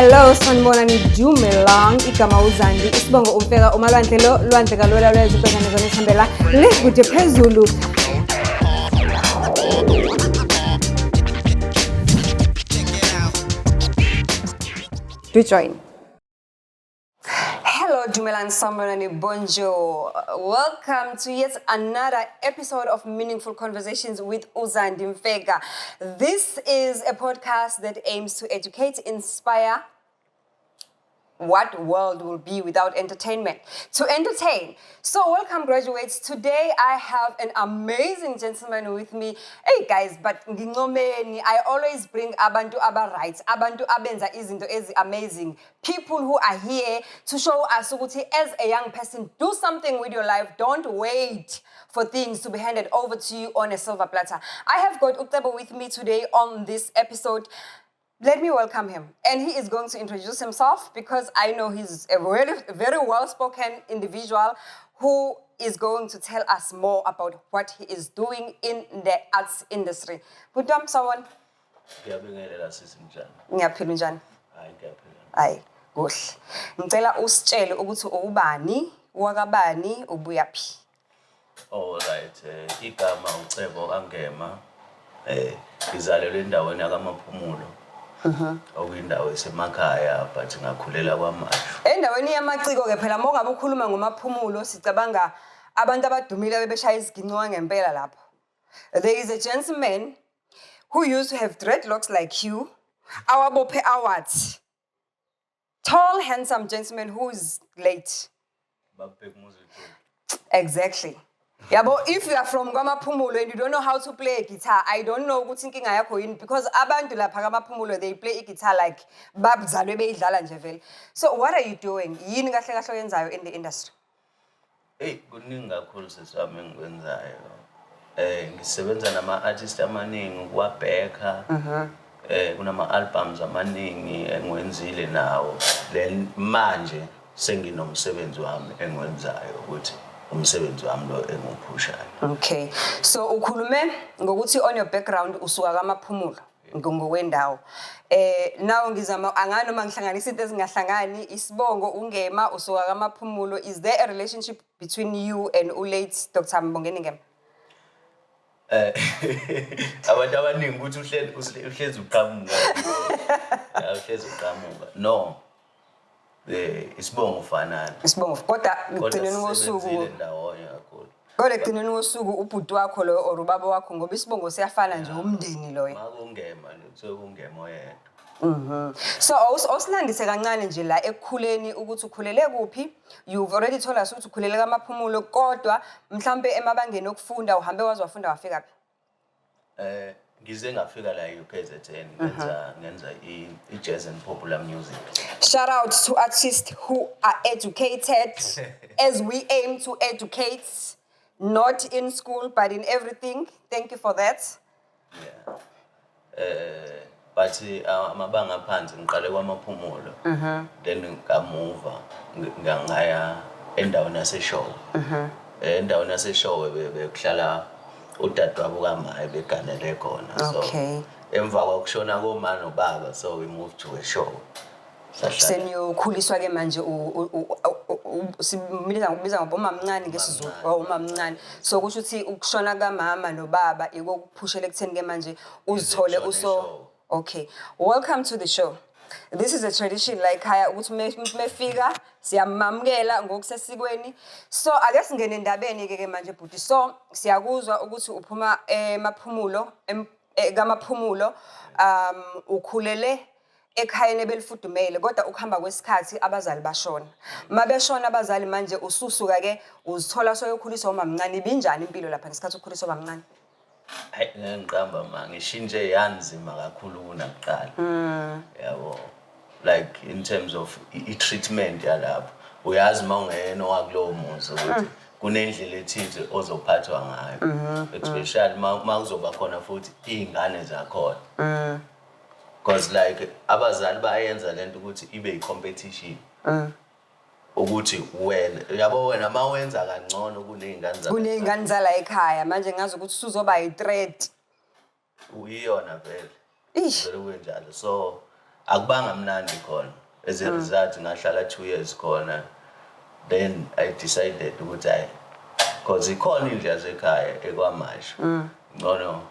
Hello, sanibonani, dumelang. Igama uZandi, isibongo uMfeka, umalwandle lo, lwandle kalwela lwezwe ubhekane zona esihambela le kude phezulu. Do join. Hello, dumelang, sanibonani, bonjour. Welcome to yet another episode of Meaningful Conversations with uZandi Mfeka. This is a podcast that aims to educate, inspire, what world will be without entertainment? To entertain. So, welcome, graduates. Today, I have an amazing gentleman with me. Hey, guys, but ngincomeni, I always bring abantu aba right, abantu abenza izinto ezi amazing, people who are here to show us ukuthi as a young person, do something with your life. Don't wait for things to be handed over to you on a silver platter. I have got uCebo with me today on this episode. Let me welcome him. And he is going to introduce himself because I know he's a very, very well spoken individual who is going to tell us more about what he is doing in the arts industry. Bhuti wami, sawubona. Ngiyabingelela sisi, njani? Ngiyaphila, njani? Hayi, ngiyaphila. Hayi, kuhle. Ngicela usitshele ukuthi ubani, wakabani, ubuyaphi. All right, igama uCebo kaNgema. Ngizalelwe endaweni yakaMaphumulo. Okuyindawo esemakhaya, but ngakhulela kwaMashu. Endaweni yamaciko ke phela, uma ungabe ukhuluma ngoMaphumulo, sicabanga abantu abadumile bebeshaya isiginci ngempela lapho. There is a gentleman who used to have dreadlocks like you, awabophe awards. Tall, handsome gentleman who is late. Babheka Dube. Exactly. Yabo, if you are from KwaMaphumulo and you don't know how to play a guitar, I don't know ukuthi inkinga yakho yini, because abantu lapha KwaMaphumulo, they play i-guitar like babuzalwe beyidlala nje vele. So what are you doing? Yini kahle kahle oyenzayo in the industry? Hey, kuningi kakhulu sisi wami engikwenzayo. Ngisebenza nama artists amaningi ukuwabheka. Kunama albums amaningi engiwenzile nawo. Then manje senginomsebenzi wami engiwenzayo, ukuthi umsebenzi wami lo engiwuphushayo. Okay. So ukhulume ngokuthi on your background usuka kaMaphumulo ngokwendawo. Now ngizama angani noma ngihlanganisa into ezingahlangani, isibongo uNgema, usuka kaMaphumulo. Is there a relationship between you and u-late Dr. Mbongeni Ngema? Abantu abaningi ukuthi uhlezi uhlezi uqhamuka. Ya, uhlezi uqhamuka. No. Isibongo ufanana. Isibongo kodwa Kodwa ekugcineni kosuku sisebenzile ndawonye kakhulu. Kodwa ekugcineni kosuku ubhuti wakho lo or ubaba wakho, ngoba isibongo siyafana nje, umndeni loyo. Makungema nje kuthiwe kungema oyedwa. So awusilandise kancane nje la ekukhuleni ukuthi ukhulele kuphi. You've already told us ukuthi ukhulele kaMaphumulo, kodwa mhlambe emabangeni okufunda uhambe waze wafunda wafika phi? Ngize ngafika la e-UKZN, ngenza i-jazz and popular music. Shout out to artists who are educated, as we aim to educate, not in school but in everything. Thank you for that. Yeah. But amabanga aphansi ngiqale kwaMaphumulo. Then ngamuva ngaya endaweni yaseShowe. Endaweni yaseShowe bekuhlala udadewabo kamaye beganele khona. So emva kokushona koma nobaba, so we moved to eShowe. Sahlala. Seniyokhuliswa ke manje simbiza ngokubiza ngobomamncane ngesiZulu. Umamncane. Oh, umamncane. So kusho ukuthi ukushona kamama nobaba ikokuphushela ekutheni ke manje uzithole Ngizwe uso show. Okay. Welcome to the show. This is a tradition la ekhaya ukuthi mefika siyamamukela ngokusesikweni. So ake singene endabeni ke manje, bhuti. So siyakuzwa ukuthi uphuma emaphumulo, kaMaphumulo, ukhulele ekhayeni ebelifudumele, kodwa ukuhamba kwesikhathi abazali bashona. Mabeshona abazali manje ususuka ke uzithola soyokhuliswa umamncane. Ibinjani impilo lapha ngesikhathi ukhuliswa umamncane? Hayi, ngeke ngiqamba ma, ngishintshe yanzima kakhulu kunakuqala. Yabo. Like in terms of i-treatment yalapho. Uyazi uma ungeyena owakulowo muzi ukuthi kunendlela ethize ozophathwa ngayo. Especially ma kuzoba khona futhi iy'ngane zakhona. Because like abazali bayenza lento ukuthi ibe i-competition. Ukuthi wena, yabo, wena ma wenza kangcono kuney'ngane zabantu. Kuney'ngane zala ekhaya manje, ngazi ukuthi usuzoba yi-threat. Uyiyona vele. Ish. Vele kube njalo. So Akubanga mnandi khona. As a result, ngahlala 2 years khona, then I decided ukuthi hayi, 'cause ikhona indlu yasekhaya eKwaMashu, ngcono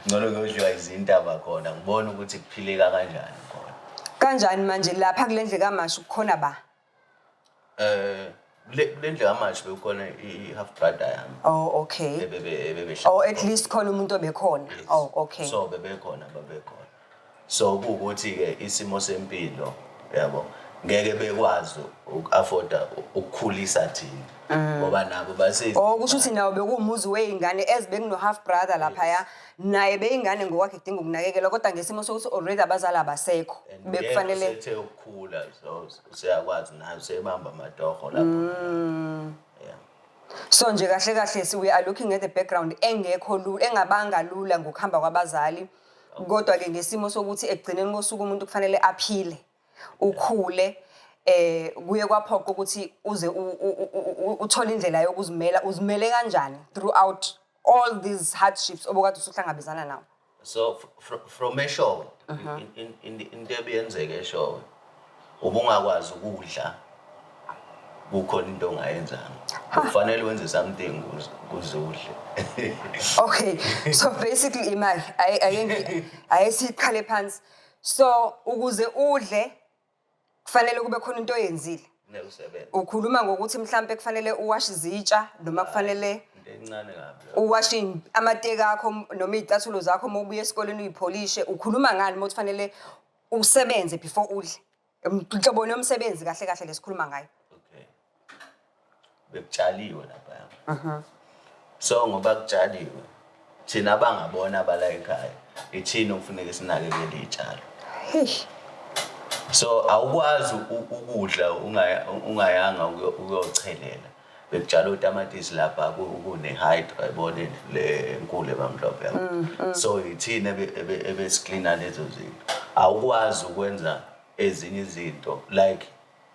kuyodliwa izintaba khona, ngibone ukuthi kuphileka kanjani khona. Kanjani manje lapha kule ndlu kaMashu kukhona ba? Kule ndlu kaMashu bekukhona i-half brother yami. Oh, okay. Ebebehlala. Oh, at least khona umuntu obekhona. Yes. Oh, okay. So bebekhona, babekhona. So kuwukuthi-ke isimo sempilo yabo ngeke bekwazi uku-afforda ukukhulisa thina ngoba nabo base Oh, kusho ukuthi nawo bekuwumuzi wey'ngane ezibekuno half brother laphaya, naye beyingane ngokwakhe kudinga ukunakekelwa, kodwa ngesimo sokuthi already abazali abasekho And bekufanele yena usethe ukukhula, so useyakwazi naye, usebamba amatoho lapho, yeah. So nje kahle kahle we are looking at the background engekho lula, engabanga lula ngokuhamba kwabazali, kodwa ke ngesimo sokuthi ekugcineni kosuku umuntu kufanele aphile, ukhule, kuye kwaphoqa ukuthi uze uthole indlela yokuzimela. Uzimele kanjani throughout all these hardships obokade usuhlangabezana nawo? So from eShowe, into ebiyenzeka eShowe, ubungakwazi ukudla kukhona into ongayenzanga, kufanele wenze something ukuze udle. Okay, so basically imali ayesiqhale phansi. So ukuze udle kufanele kube khona into oyenzile. Funeka usebenze. Ukhuluma ngokuthi mhlambe kufanele uwashe izitsha noma kufanele Into encane kabi leyo. Uwashe amateki akho noma iy'cathulo zakho uma ubuya esikoleni, uyipholishe. Ukhuluma ngani uma kufanele usebenze before udle? Nhlobo yomsebenzi kahle kahle lesikhuluma ngayo? Okay, bekutshaliwe lapha. So ngoba kutshaliwe, thina abangabona abala ekhaya, ithina okufuneka sinakekele iy'tshalo. Hey. So awukwazi ukudla ungayanga ukuyochelela. Bekutshala utamatisi lapha, kune-hydra, yabona le enkulu ebamhlophe, yabo. So ithina ebesiklina lezo zinto. Awukwazi ukwenza ezinye izinto like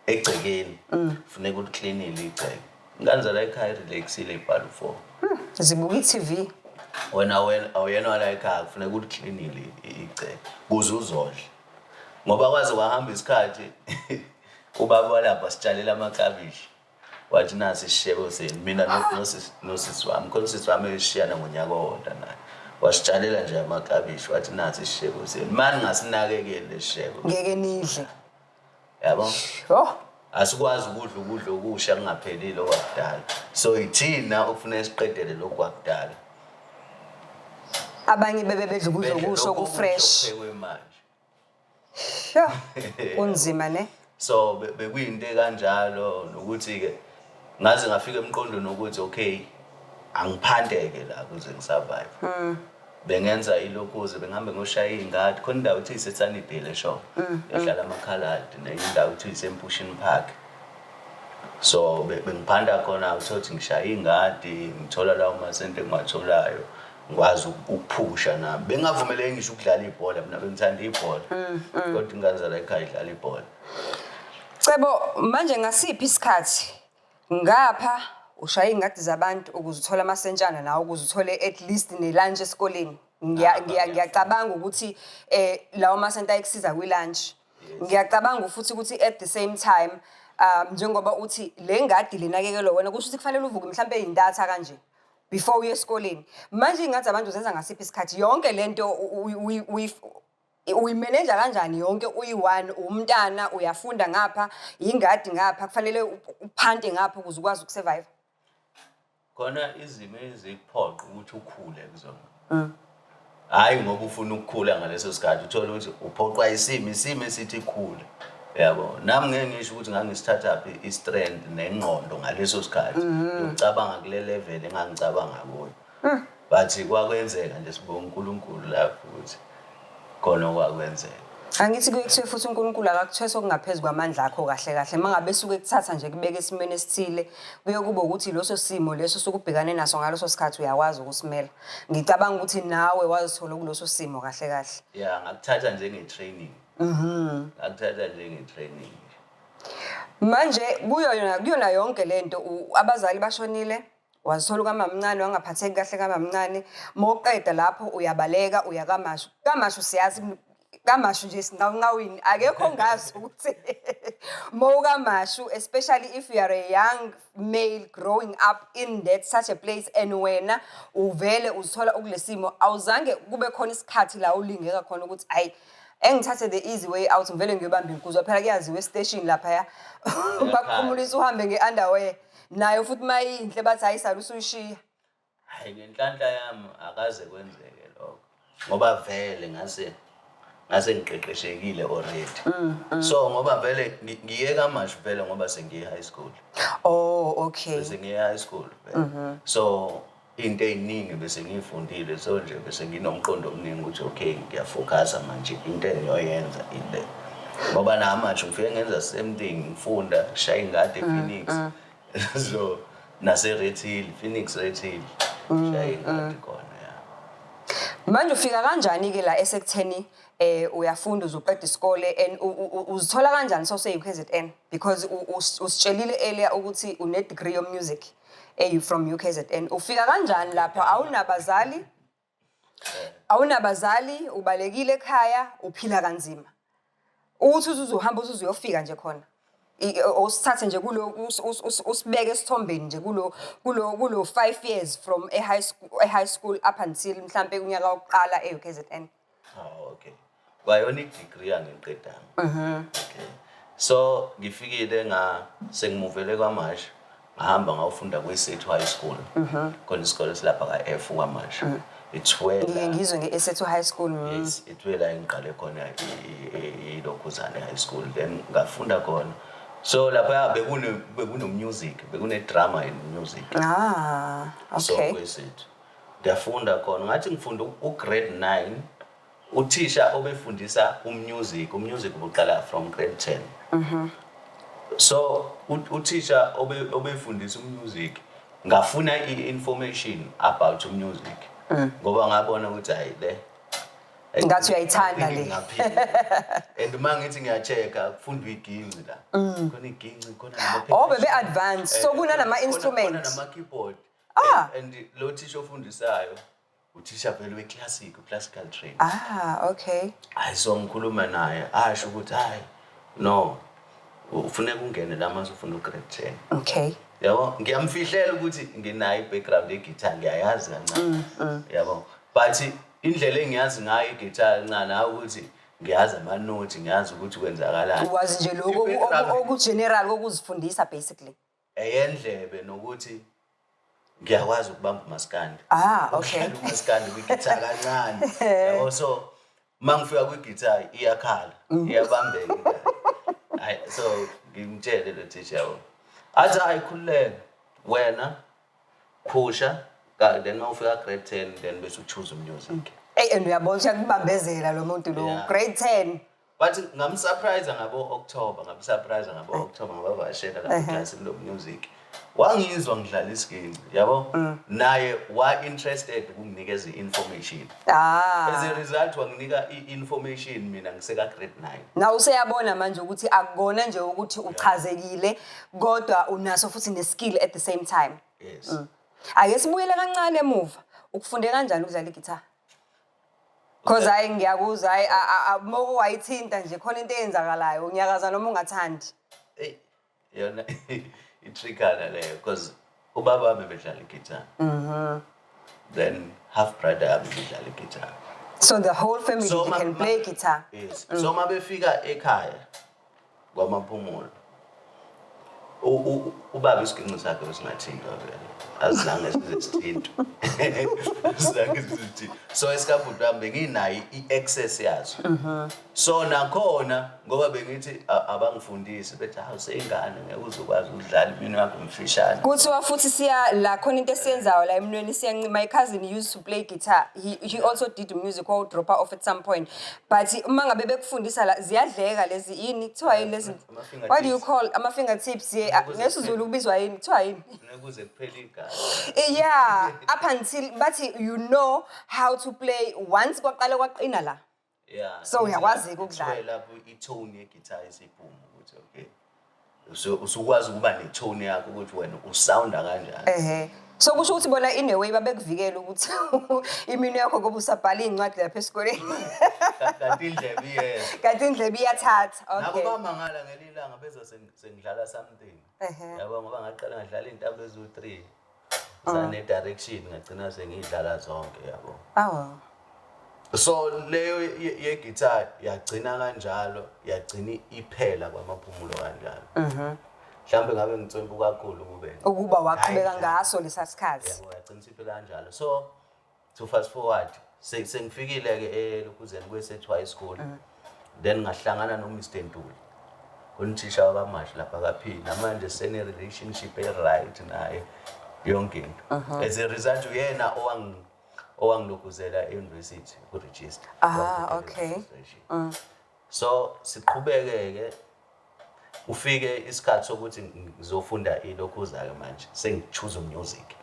egcekeni, funeka uliklinile igceke. Ingane zala ekhaya irelaxile, ibhala u-four. Zibuka i-TV. Wena awuyena wala ekhaya, kufuneka uliklinile igceke kuze uzodla, ngoba kwaze kwahamba isikhathi ubaba walapha sitshalela amaklabishi, wathi nasi isishebo senu, mina nosisi wami khona, usisi wami esishiyana ngonyaka owodwa naye. Wasitshalela nje amaklabishi, wathi nasi isishebo senu, mani ngasinakekeli lesishebo, Ngeke nidle. Yabo. Oh. Asikwazi ukudla ukudla okusha kungaphelile okwakudala, so ithina okufuneka siqedele lokhu kwakudala. Abanye bebe bedla ukudla Bedle okusho lokhu ku-fresh. okuphekwe manje. Sho, kunzima ne. So bekuyinto ekanjalo, nokuthi-ke ngaze ngafika emqondweni ukuthi okay, angiphanteke la ukuze ngisurvive. Bengenza ilokhuze, bengihambe ngoshaya iy'ngadi. Khona indawo ethi ise-Sunnydale esho ehlala amakhaladi, nenye indawo ethi iseMpushini Park. So bengiphanda khona, uthola ukuthi ngishaya iy'ngadi, ngithola lawo masenti engiwatholayo, ngikwazi ukuphusha nami. Bengingavumeleki ngisho ukudlala ibhola, mina bengithanda ibhola, kodwa ingane zala ekhaya idlala ibhola. Cebo, manje ngasiphi isikhathi ngapha ushaya iy'ngadi zabantu ukuze uthole amasentshana nawe, ukuze uthole at least ne-lunch esikoleni? Ngiyacabanga ukuthi lawo masenti ayekusiza kwi-lunch. Ngiyacabanga futhi ukuthi at the same time, njengoba uthi le ngadi lenakekelwa wena, kusho ukuthi kufanele uvuke mhlampe ey'ntatha kanje before uye esikoleni. Manje iy'ngadi zabantu uzenza ngasiphi isikhathi? Yonke lento uyimeneja kanjani yonke uyi-one? Umntana uyafunda ngapha, ingadi ngapha, kufanele uphante ngapha ukuze ukwazi ukusurvive. Khona izimo ezikuphoqa ukuthi ukhule kuzona, hhayi ngoba ufuna ukukhula ngaleso sikhathi, uthole ukuthi uphoqwa isimo, isimo esithi khula, yabo. Nami ngeke ngisho ukuthi ngangisithathaphi i-strength nengqondo ngaleso sikhathi yokucabanga kule level engangicabanga kuyo, but kwakwenzeka nje. Sibonga uNkulunkulu lapho ukuthi khona okwakwenzeka. Angithi kuye kuthiwe futhi uNkulunkulu akakuthwesa okungaphezu kwamandla akho. Kahle kahle uma ngabe esuke ekuthatha nje kubeka esimweni esithile, kuye kube ukuthi leso simo leso sukubhekane naso ngaleso sikhathi uyakwazi ukusimela. Ngicabanga ukuthi nawe wazithola kuleso simo kahle kahle. Ya, ngakuthatha njenge-training, ngakuthatha njenge-training. Manje kuyona yonke lento, abazali bashonile, wazithola ukamamncane, wangaphatheki kahle kamamncane. Mawuqeda lapho uyabaleka uya KwaMashu. KwaMashu siyazi. KaMashu nje sinqawunqawini, akekho ongazi ukuthi mowukaMashu, especially if you are a young male growing up in that such a place and wena uvele uzithola ukulesimo, awuzange kube khona isikhathi la ulingeka khona ukuthi, "Ayi, engithathe the easy way out, ngivele ngiyobamba inkuzo"? Phela kuyaziwa esiteshini laphaya, bakukhumulisa uhambe nge-underwear nayo futhi mayinhle, bathi, "Hayi, sala usuyishiya." Hayi, ngenhlanhla yami akaze kwenzeke lokho ngoba vele ngase ngiqeqeshekile already. So ngoba vele ngiye KaMashu vele ngoba sengiye high school. Oh, okay. Bese ngiye high school vele. So into ey'ningi bese ngiyifundile, so nje bese nginomqondo omningi ukuthi okay, ngiyafocusa manje, into engiyoyenza ile, ngoba namanje ngifike ngenza same thing, ngifunda, ngishaya ingadi ePhoenix, so nase-Red Hill, Phoenix, Red Hill, shaya ingadi khona, ya. Manje ufika kanjani-ke la esekutheni uyafunda, uzuqeda isikole, and uzithola kanjani sowuse-UKZN? Because usitshelile earlier ukuthi une-degree yo-music from UKZN. Ufika kanjani lapha? Awunabazali, awunabazali, ubalekile ekhaya, uphila kanzima. Uthi uzuhamba uze uyofika nje khona. Usithathe nje kulo usibeke esithombeni nje kulo 5 years from a high school up until mhlambe unyaka wokuqala e-UKZN. Oh, okay. Kwayona i-degree angiqedanga. Okay. So ngifikile nga sengimuvele KwaMashu, ngahamba ngawufunda kweSethu High School. Khona isikole silapha ka-F KwaMashu. It's where Ngike ngizwe nge-Esethu High School. Yes, it's where la ngiqale khona ilokhuzane high school, then ngafunda khona. So lapha bekune music, bekune drama and music. So kwesethu. Ngiyafunda khona, ngathi ngifunda u-grade 9, uthisha obefundisa umusic, umusic ubuqala from grade 10. So uthisha obefundisa umusic, ngafuna i-information about umusic ngoba ngabona ukuthi hayi, le Ngathi uyayithanda le. Ngaphila. And uma ngithi ngiya-check-a, kufundwa iginci la, khona iginci, khona Oh, bebe advanced. So kunanama instrument. Khona nama-keyboard. And lo thisha ofundisayo uthisha vele we-classic, classical trained. Ah, okay. Hayi, so ngikhuluma naye, asho ukuthi, "Hayi no, ufuneka ungene la mase ufunda u-grade 10." Yabo, ngiyamfihlela ukuthi nginayo i-background ye-guitar, ngiyayazi kancane, yabo, but indlela engiyazi ngayo i-guitar kancane, hayi ukuthi ngiyazi amanothi, ngiyazi ukuthi kwenzakalani. Wazi nje lokho oku-general kokuzifundisa basically. Eyendlebe nokuthi ngiyakwazi ukubamba umaskandi. Ukudlala umaskandi kwi-guitar kancane, yabo. So uma ngifika kwi-guitar iyakhala, iyabambeka ingane. Hayi, so ngimtshele lo thisha, yabo, athi, "Hayi, khululeka wena, phusha then uma ufika grade 10, then bese uchoose music." Ey, and uyabona ukuthi uyakubambezela lo muntu lo. Grade 10. But ngamsurprise ngabo October, ngamsurprise ngabo October, ngabavakashela lapha eklasini lo music, wangizwa ngidlala isiginci, yabo, naye wa interested ukunginikeza i-information. As a result wanginika i-information mina ngiseka grade 9. Na useyabona manje ukuthi akukona nje ukuthi uchazekile, kodwa unaso futhi ne-skill at the same time. Yes. Ake sibuyele kancane emuva. Ukufunde kanjani ukudlala igitara? 'Cause hayi, ngiyakuzwa, hayi, moko wayithinta nje khona into eyenzakalayo, unyakaza noma ungathandi. Ey, yona i-trickana leyo because ubaba wami bedlala igitara, then half brother yami bedlala igitara. So the whole family, So they can play guitar. Yes. So uma befika ekhaya kwaMaphumulo, ubaba isiginci sakhe besingathintwa vele, azange size sithintwe, azange size sithintwe. So esikabhuti wami benginayo i-access yaso. So nakhona ngoba bengithi abangifundisi, bethi, "Hawu, seyingane, ngeke uzokwazi ukudlala, iminwe yakho mfishane." Kuthiwa futhi siya la khona into esiyenzayo la emnweni siyanci. My cousin used to play guitar. He also did music, drop off at some point. But uma ngabe bekufundisa la, ziyadleka lezi, yini kuthiwa yini lezi? Ama-fingertips. What do you call ama fingertips? Yeah, Ukuze ngesiZulu kubizwa yini? Kuthiwa yini? Kufuneka kuze kuphele igazi. Yeah, up until bathi you know how to play once kwaqala kwaqina la. Yeah. So uyakwazi-ke ukudlala. Kuthiwe lapho i-tone ye-guitar isiphuma ukuthi okay. Usukwazi ukuba ne-tone yakho ukuthi wena usounda kanjani. Ehhe. So kusho ukuthi bona in a way babekuvikela ukuthi iminwe yakho ngoba usabhala iy'ncwadi lapha esikoleni. Kanti indlebe iyezwa. Kanti indlebe iyathatha. Nabo Okay. bamangala ngelinye ilanga bezwa sengidlala something. Yabo, ngoba ngaqala ngadlala iy'ntambo eziwu-3 zane-direction, ngagcina sengiyidlala zonke, yabo. Awu. So leyo ye-guitar yagcina kanjalo, yagcina iphela kwamaphumulo kanjalo. Mhlawumbe ngabe ngitswempu kakhulu kube Ukuba waqhubeka Hayi, ngaso lesa sikhathi. Yabo, yagcina isiphela kanjalo. So to fast forward, sengifikile-ke elokhuzeni kwesethu high school, then ngahlangana no-Mr Ntuli, unithisha wakaMashu lapha kaphili namanje, sene-relationship e-right naye, yonke into. As a result, uyena owangilokhuzela e-university ku-register. Ah, okay. So siqhubeke-ke, ufike isikhathi sokuthi ngizofunda ilokhuza-ke manje sengi-choose music,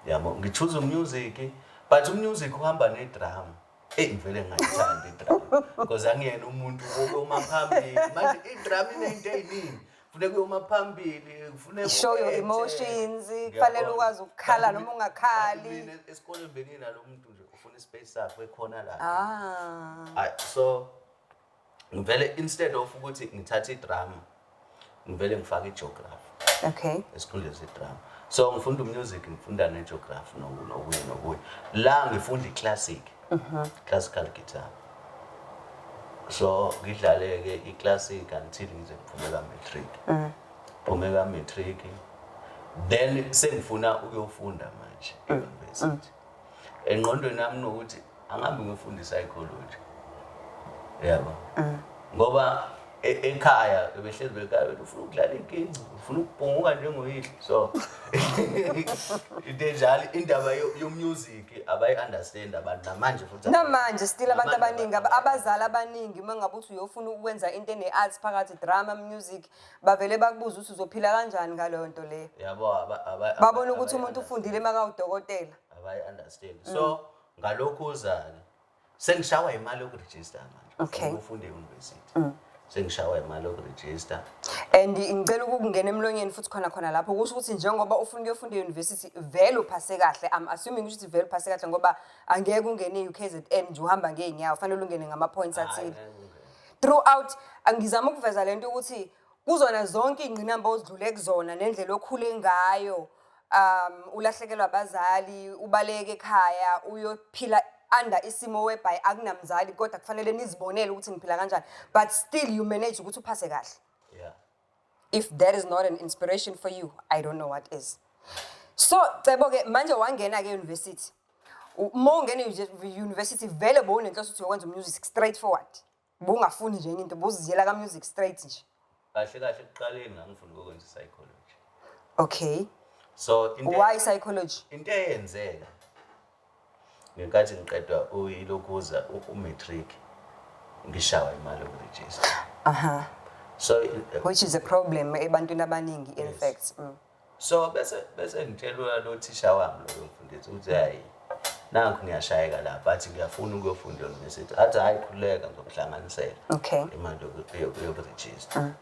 yabo, ngi-choose music, but umusic uhamba ne-drum. Eyi, ngivele ngingayithandi i-drum because angiyena umuntu wokuyoma phambili. Manje i-drum iney'nto ey'ningi, funeka uyoma phambili, kufuneka Show your u-acte. emotions, Ngiyabona. kufanele ukwazi ukukhala Kanti noma ungakhali. kanti mina esikoleni benginalo muntu nje ufuna ispace sakhe ekhona la. Ah. Ayi, so ngivele, instead of ukuthi ngithathe idrama, ngivele ngifake igeography esikhundleni sedrama. So ngifunda umusic, ngifunda ne-geography, nokunye nokunye. La ngifunda i-classic, classical guitar. So ngidlale-ke i-classic until ngize ngiphume ka-matric. Phume ka-matric, then sengifuna ukuyofunda manje e-university. Engqondweni yami nokuthi angabe ngiyofunda i-psychology, yabo, ngoba ekhaya behlezi bekhaya bethi ufuna ukudlala iginci, ufuna ukubhunguka njengoyihlo. So into enjalo, indaba yo-music abayi-understand abantu namanje futhi. Namanje still abantu Namanje abaningi, abazali abaningi, uma ngabe uthi uyofuna ukwenza into ene-arts phakathi, drama, music, bavele bakubuza ukuthi uzophila kanjani ngaleyo nto leyo. Yabo, Babona ukuthi umuntu abayi-understand. ufundile makawudokotela. Abayi-understand. So ngalokhuza-ke sengishawa imali yokurejista manje. Ufunda e-university, sengishawa imali yokurejista. And ngicela ukungena emlonyeni futhi khona khona lapho. Kusho ukuthi njengoba ufuna ukuyofunda e-university, vele uphase kahle. I'm assuming ukuthi vele uphase kahle, ngoba angeke ungene e-UKZN nje uhamba ngey'nyawo, fanele ungene ngama-points athile. Hhayi, ngeke ungene. Throughout, angizama ukuveza lento ukuthi kuzona zonke iy'ngqinamba ozidlule kuzona nendlela okhule ngayo, ulahlekelwa abazali, ubaleke ekhaya, uyophila under isimo whereby akunamzali, kodwa kufanele nizibonele ukuthi niphila kanjani, but still you manage ukuthi uphase kahle. If that is not an inspiration for you, I don't know what is. So Cebo-ke manje wangena-ke e-university. Uma ungena e-university, vele bowunenhloso ukuthi uyokwenza umusic straight forward, bowungafuni nje enye into, bowuziyela ka-music straight nje? Kahle kahle, ekuqaleni ngangifuna ukwenza i-psychology. So into Why psychology? Into eyenzeka ngenkathi ngiqedwa uyilokhuza umatric, ngishawa imali yokurejista. So Which is a problem ebantwini abaningi in fact. So bese ngitshelwa lo thisha wami lo mfundisi ukuthi hayi, nakho ngiyashayeka lapha, athi ngiyafuna ukuyofunda e-university, athi hayi, khululeka, ngizokuhlanganisela imali yokurejista,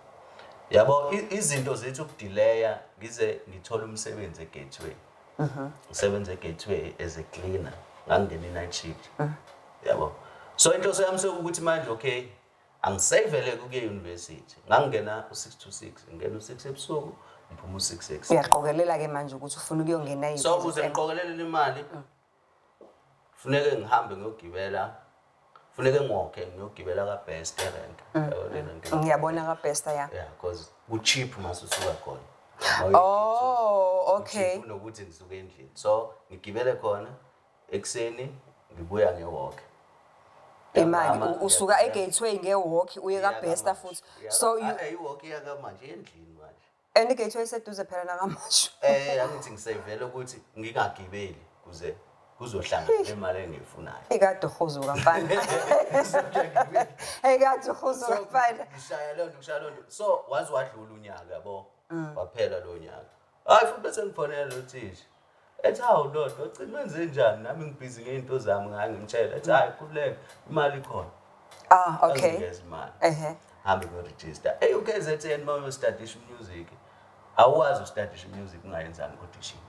yabo. Izinto zethu ukudileya ngize ngithole umsebenzi eGateway. Ngisebenza eGateway as a cleaner, ngangingena i-night shift, yabo. So inhloso yami sekuwukuthi manje, okay, angisevele kuye university. Ngangingena u-6 to 6, ngingena u-6 ebusuku, ngiphuma u-6 ekuseni. Uyaqokelela-ke manje ukuthi ufuna ukuyongena So ukuze e-UKZN. ngiqokelele imali, funeke ngihambe ngiyogibela, funeke ngokhe ngiyogibela ka-Bester erenk, yabo, le renk. Ngiyabona kaBester, ya. Yeah, because ku-cheap mase usuka khona. Oh, okay. Ku-cheap kunokuthi ngisuke endlini. So ngigibele khona ekuseni, ngibuya nge-walk. Imali Ntambama usuka ngiyagibela. eGateway nge-walk uye Iya kaBester kaMashu. futhi. Iya So you Ah, i-walk iya kamanje endlini manje. And iGateway iseduze phela nakaMashu. Angithi ngisevele ukuthi ngingagibeli kuze kuzohlangana le mali engiyifunayo. Ekade uhuzuka mfana, ekade uhuzuka mfana. Ngishaya leyo nto, ngishaya leyo nto. So waze wadlula unyaka, yabo, waphela lo nyaka. Hayi, futhi bese ngifonela lo thisha, ethi hawu ndoda, wagcina wenze njani? Nami ngibhizi ngey'nto zami. Ngaye ngimtshela, ethi hayi, khululeka, imali ikhona. Ah, okay. Anginikeza imali. Hambe ngiyoregister e-UKZN. Uma uyostadisha music, awukwazi ustadisha music ungayenzanga i-audition.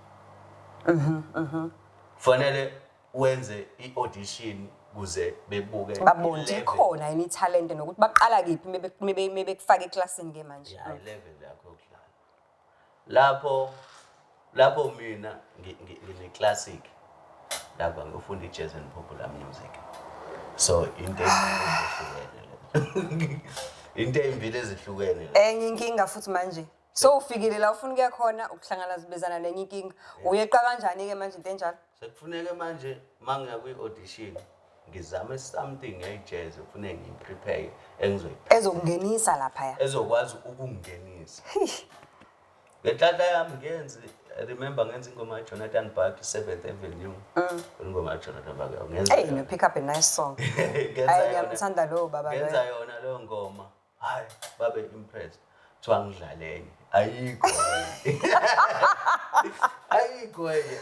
Kufanele wenze i-audition kuze bebuke Babone ukuthi i-level. ikhona yini ithalente nokuthi baqala kephi mebekufaka eklasini ke manje. Ya, i-level yakho yokudlala lapho. Mina ngine-classic lapha, ngiyofunda i-jazz and popular music, so into ezihlukene le, into ey'mbili ezihlukene le. Enye inkinga futhi manje. So ufikile la ufuna ukuya khona, ukuhlangana zibezana nenye inkinga. Uyeqa kanjani-ke manje into enjalo? Sekufuneke manje uma ngiya kwi-audition ngizame something ngeyi-jazz, kufuneke ngiyi-prepare engizoyi Ezokungenisa laphaya. Ezokwazi ukungingenisa. Ngenhlanhla yami ngenze, I remember ngenza ingoma kaJonathan Buck, Seventh Avenue, ingoma kaJonathan Buck ngenza Hey, yona. No, pick up a nice song. Ngenza Ayi, yona. ngiyamthanda lowo baba Ngenza loyo. yona leyo ngoma, hayi, babe impressed. Kuthiwa ngidlale enye, ayikho enye, ayikho enye.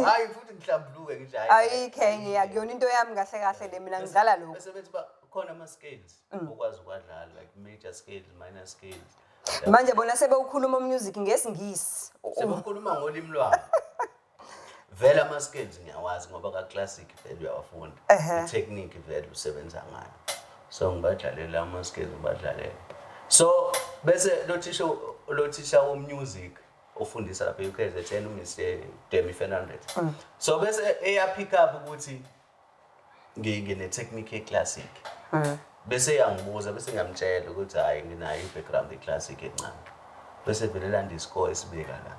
Hayi, futhi ngihlambuluke ngithi hayi. Ayikho enye, akuyona into yami kahle kahle le, mina ngidlala lokhu. Bese bethi ba khona ama-scales okwazi ukwadlala, like major scales, minor scales. Manje bona sebewukhuluma music ngesiNgisi. Sebekhuluma ngolimi lwabo vele. Ama-scales ngiyawazi ngoba ka-classic vele uyawafunda, i-technique vele usebenza ngayo, so ngibadlalela ama-scales, ngibadlalela. So bese lo thisha wo-music ofundisa lapha e-UKZN, uMr Demi Fernandez, so bese eya-pick up ukuthi ngine-technique ye-classic, bese yangibuza, bese ngiyamtshela ukuthi hhayi, nginayo i-background ye-classic encane. Bese vele landa iscore esibeka la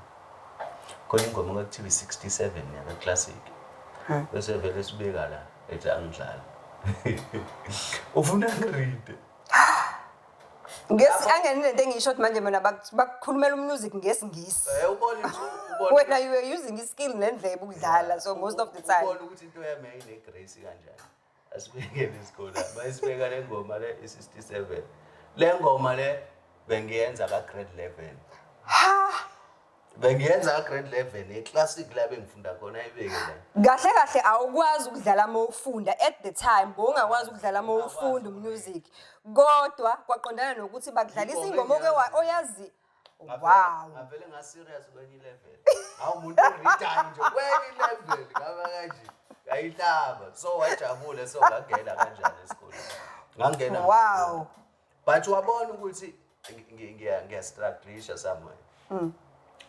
khona ingoma kwakuthiwa i-67 yaka-classic, bese vele sibeka la, ethi angidlala, ufuna ngiride. Ngesi angeni lento engisho ukuthi manje mina bakukhulumela umusic ngesiNgisi. Ubona nje, ubona. Wena you were using iskill nendlebe ukudlala, so most of the time. Ubona ukuthi into yami yayine-grace kanjani. Asibekele isikole, bayisibeka le ngoma le, i-67 le ngoma le bengiyenza ka-grade 11. Ha. Bengiyenza ka-grade 11 eclassic la bengifunda khona, ayibeke la. Kahle kahle awukwazi ukudlala uma ufunda at the time, bowungakwazi ukudlala uma ufunda umusic. Kodwa kwaqondana nokuthi bakudlalisa Ingoma ingoma oke oyazi. Wow. Ngavele nga-serious kwenye i-level. Hawu, umuntu oridayo nje kwenye i-level, ngaba kanje ngayihlaba, so wajabule. So ngangena kanjani esikoleni, ngangena. But wabona ukuthi ngiyastrugglisha somewhere,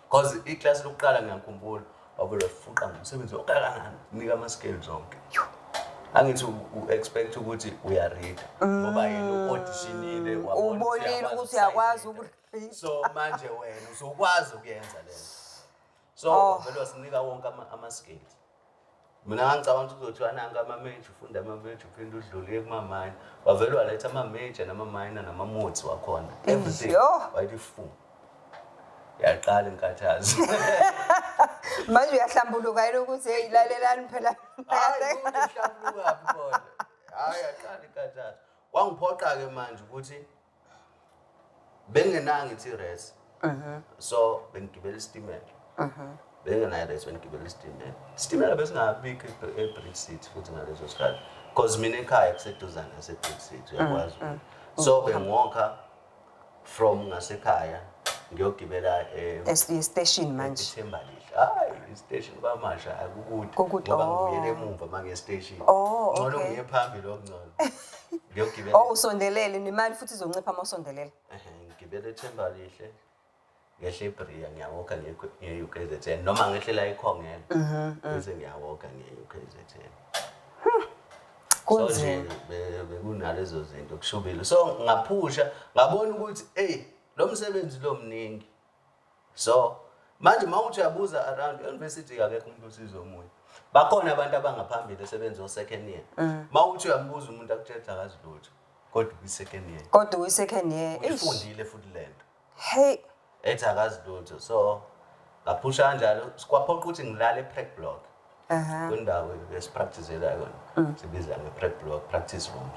because iklasi lokuqala ngiyakhumbula wabona fuqa ngomsebenzi okangakanani, nika ama-scales zonke. Angithi u-expect ukuthi uyaread ngoba yena u-auditionile, wabona ukuthi Ubonile ukuthi uyakwazi ukuread. So manje wena uzokwazi ukuyenza lento, so vele wasinika wonke ama-scales. Mina ngangicabanga ukuthi kuzothiwa nanka ama-major, ufunda ama-major uphinde udlule kuma-minor. Wavele waletha ama-major nama-minor nama-modes wakhona, everything. Yo. Wayithi fu, yaqala inkathazo. Manje uyahlambuluka yini ukuthi hey, lalelani phela? Hayi, ukuthi uhlambulukaphi khona? Hayi, yaqala inkathazo. Wangiphoqa-ke manje ukuthi bengenanga ithi res, so bengigibela isitimela. Bengenayo res, bengigibela isitimela. Isitimela besingabikho e-Bridge City futhi ngaleso sikhathi, because mina ekhaya kuseduzane nase-Bridge City, uyakwazi. So bengiwalka from ngasekhaya ngiyogibela Station manje. eThembalihle. Hayi, istation kwamasha akukude. Kukude, ngoba oh. ngibuyele emumva uma ngiye station. Oh, ngcono okay. ngiye phambili okungcono, ngiyogibela. Oh, usondelele nemali futhi izoncipha uma usondelele. Ehhe, ngigibele eThembalihle, ngehle eBria, ngiyawalka ngiye UKZN, noma ngehlela eKhongela, bese ngiyawalka ngiye UKZN. So nje Kunzima. bekunalezo zinto, kushubile. So ngaphusha, ngabona ukuthi ey, lo msebenzi lo mningi. So manje uma uthi uyabuza around university, akekho umuntu osiza omunye. Bakhona abantu abangaphambili esebenza o-second year, uma uthi uyambuza umuntu akutshela akazi lutho, kodwa ukwi-second year. Kodwa uyi-second year. Eish. Uyifundile futhi lento, Hey. ethi akazi lutho. So ngaphusha kanjalo, kwaphoqa ukuthi ngilale e-prac block, kwindawo esipracticela yona, sibiza nge-prac block, practice room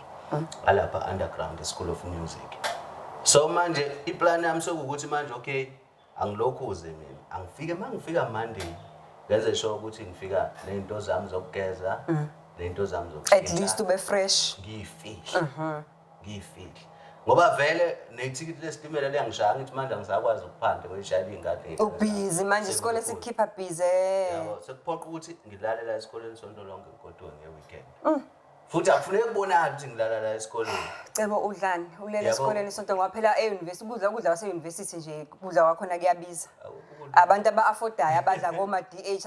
alapha underground School of Music. So manje iplan yami sekuwukuthi manje, okay, angilokhuze mina, angifike, uma ngifika Monday ngenze sure ukuthi ngifika ney'nto zami zokugeza, ney'nto zami At zokushintsha. least ube fresh. Ngiyifihle, ngiyifihle. Ngoba vele nethikithi lesitimela liyangishaya, ngithi manje angisakwazi ukuphanda ngoyishayela iy'ngane. Ubhizi manje, isikole sikukhipha busy. Yabo, sekuphoqa ukuthi ngilale la esikoleni sonto lonke, ngigoduke nge-weekend. Futhi akufuneki kubonakale ukuthi ngilala la esikoleni. Cebo udlani? Ulele esikoleni isonto, ngoba phela e-university ukudla kwase-university nje, ukudla kwakhona kuyabiza. Akukho. Abantu aba-affordayo abadla koma-DH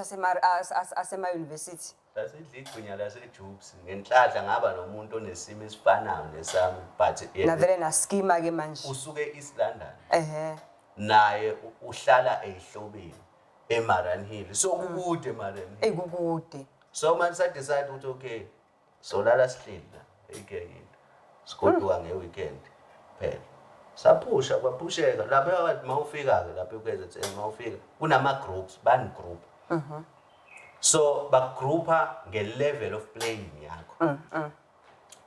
asema-university. Lasidla igwinya laseJubs. Ngenhlanhla ngaba nomuntu onesimo esifanayo nesami, but yena Navele naskima-ke manje. Usuke e-East London. Naye uhlala eyihlobeni eMariannhill, so kukude eMariannhill. Eyi, kukude. So manje sa-decide ukuthi okay, solala sihleli la, ayikho enye into, sigoduka nge-weekend phela. Saphusha, kwaphusheka lapho. Wathi uma ufika-ke lapho e-KZN, uma ufika kunama-groups, bani-group, so bagrupha nge-level of playing yakho,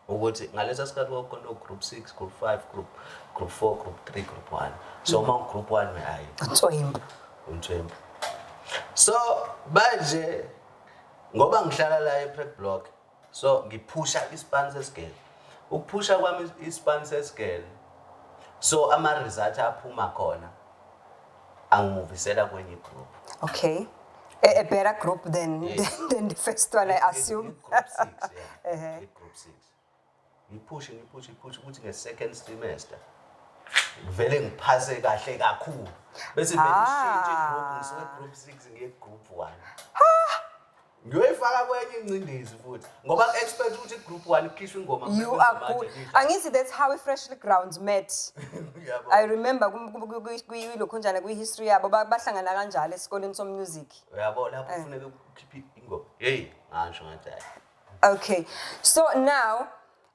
ukuthi ngalesa sikhathi kwakukhona group 6, group 5, group 4, group 3, group 1. So uma group 1, hayi, Ntswempu. Umthwempu. So manje ngoba ngihlala la e-prep block, so ngiphusha ispan sesigele. Ukuphusha kwami ispan sesigele, so ama-result aphuma khona angimuvisela kwenye igroup. Okay, a better group than than the first one, I assume. I-group 6, yeah, i-group 6. Ngiphushe, ngiphushe, ngiphushe ukuthi nge-second semester vele ngiphase kahle kakhulu, bese vele ishintshe igroup. Ngisuke group 6 ngiye group 1, ngiyoyifaka kwenye ingcindezi futhi, ngoba ku-expect ukuthi group 1 kukhishwe ingoma. You are good. Angithi that's how i-Freshly Grounds met? Yabo. I remember kwilokhunjana kwi-history yabo, bahlangana kanjalo esikoleni so-music. Uyabo, lapho kufuneka ukhiphe ingoma, hey, ngasho ngathi hayi. Okay, so now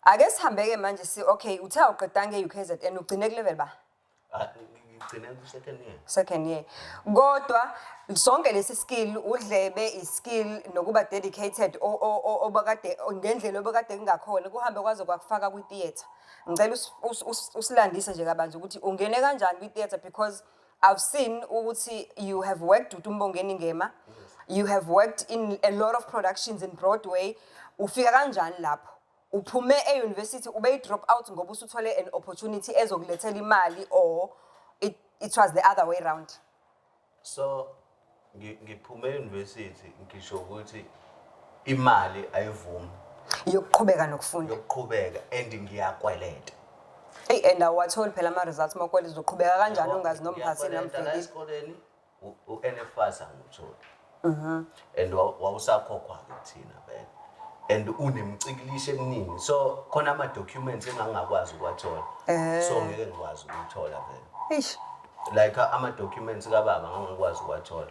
ake sihambe-ke manje si okay, uthe awuqedanga e-UKZN, ugcine ku-level ba? Ah, ngigcine ku-second year. Second year. Kodwa sonke lesi skill, udlebe, i-skill nokuba dedicated obakade ngendlela obakade kungakhona, kuhambe kwaze kwakufaka kwi-theatre. Ngicela usilandise nje kabanzi ukuthi ungene kanjani kwi-theatre, because I've seen ukuthi you have worked with uMbongeni Ngema. You have worked in a lot of productions in Broadway. Ufika kanjani lapho? Uphume e-university, ube i-drop out ngoba usuthole an opportunity ezokulethela imali, or it was the other way round? So ngiphume e-university, ngisho ukuthi imali ayivumi yokuqhubeka nokufunda. Yokuqhubeka, and ngiyakweleta. Eyi, and awuwatholi phela ama-results makweleta, uzoqhubeka kanjani ungazi noma uphasile noma Ngiyakweleta la ufailile? Esikoleni u-NSFAS angiwutholi and wawusakhokhwa-ke kuthina vele, and unemicikilisho eminingi, so khona ama-documents engangingakwazi ukuwathola, so ngeke ngikwazi ukuyithola vele. Eish. Like ama-documents kababa ngangikwazi ukuwathola,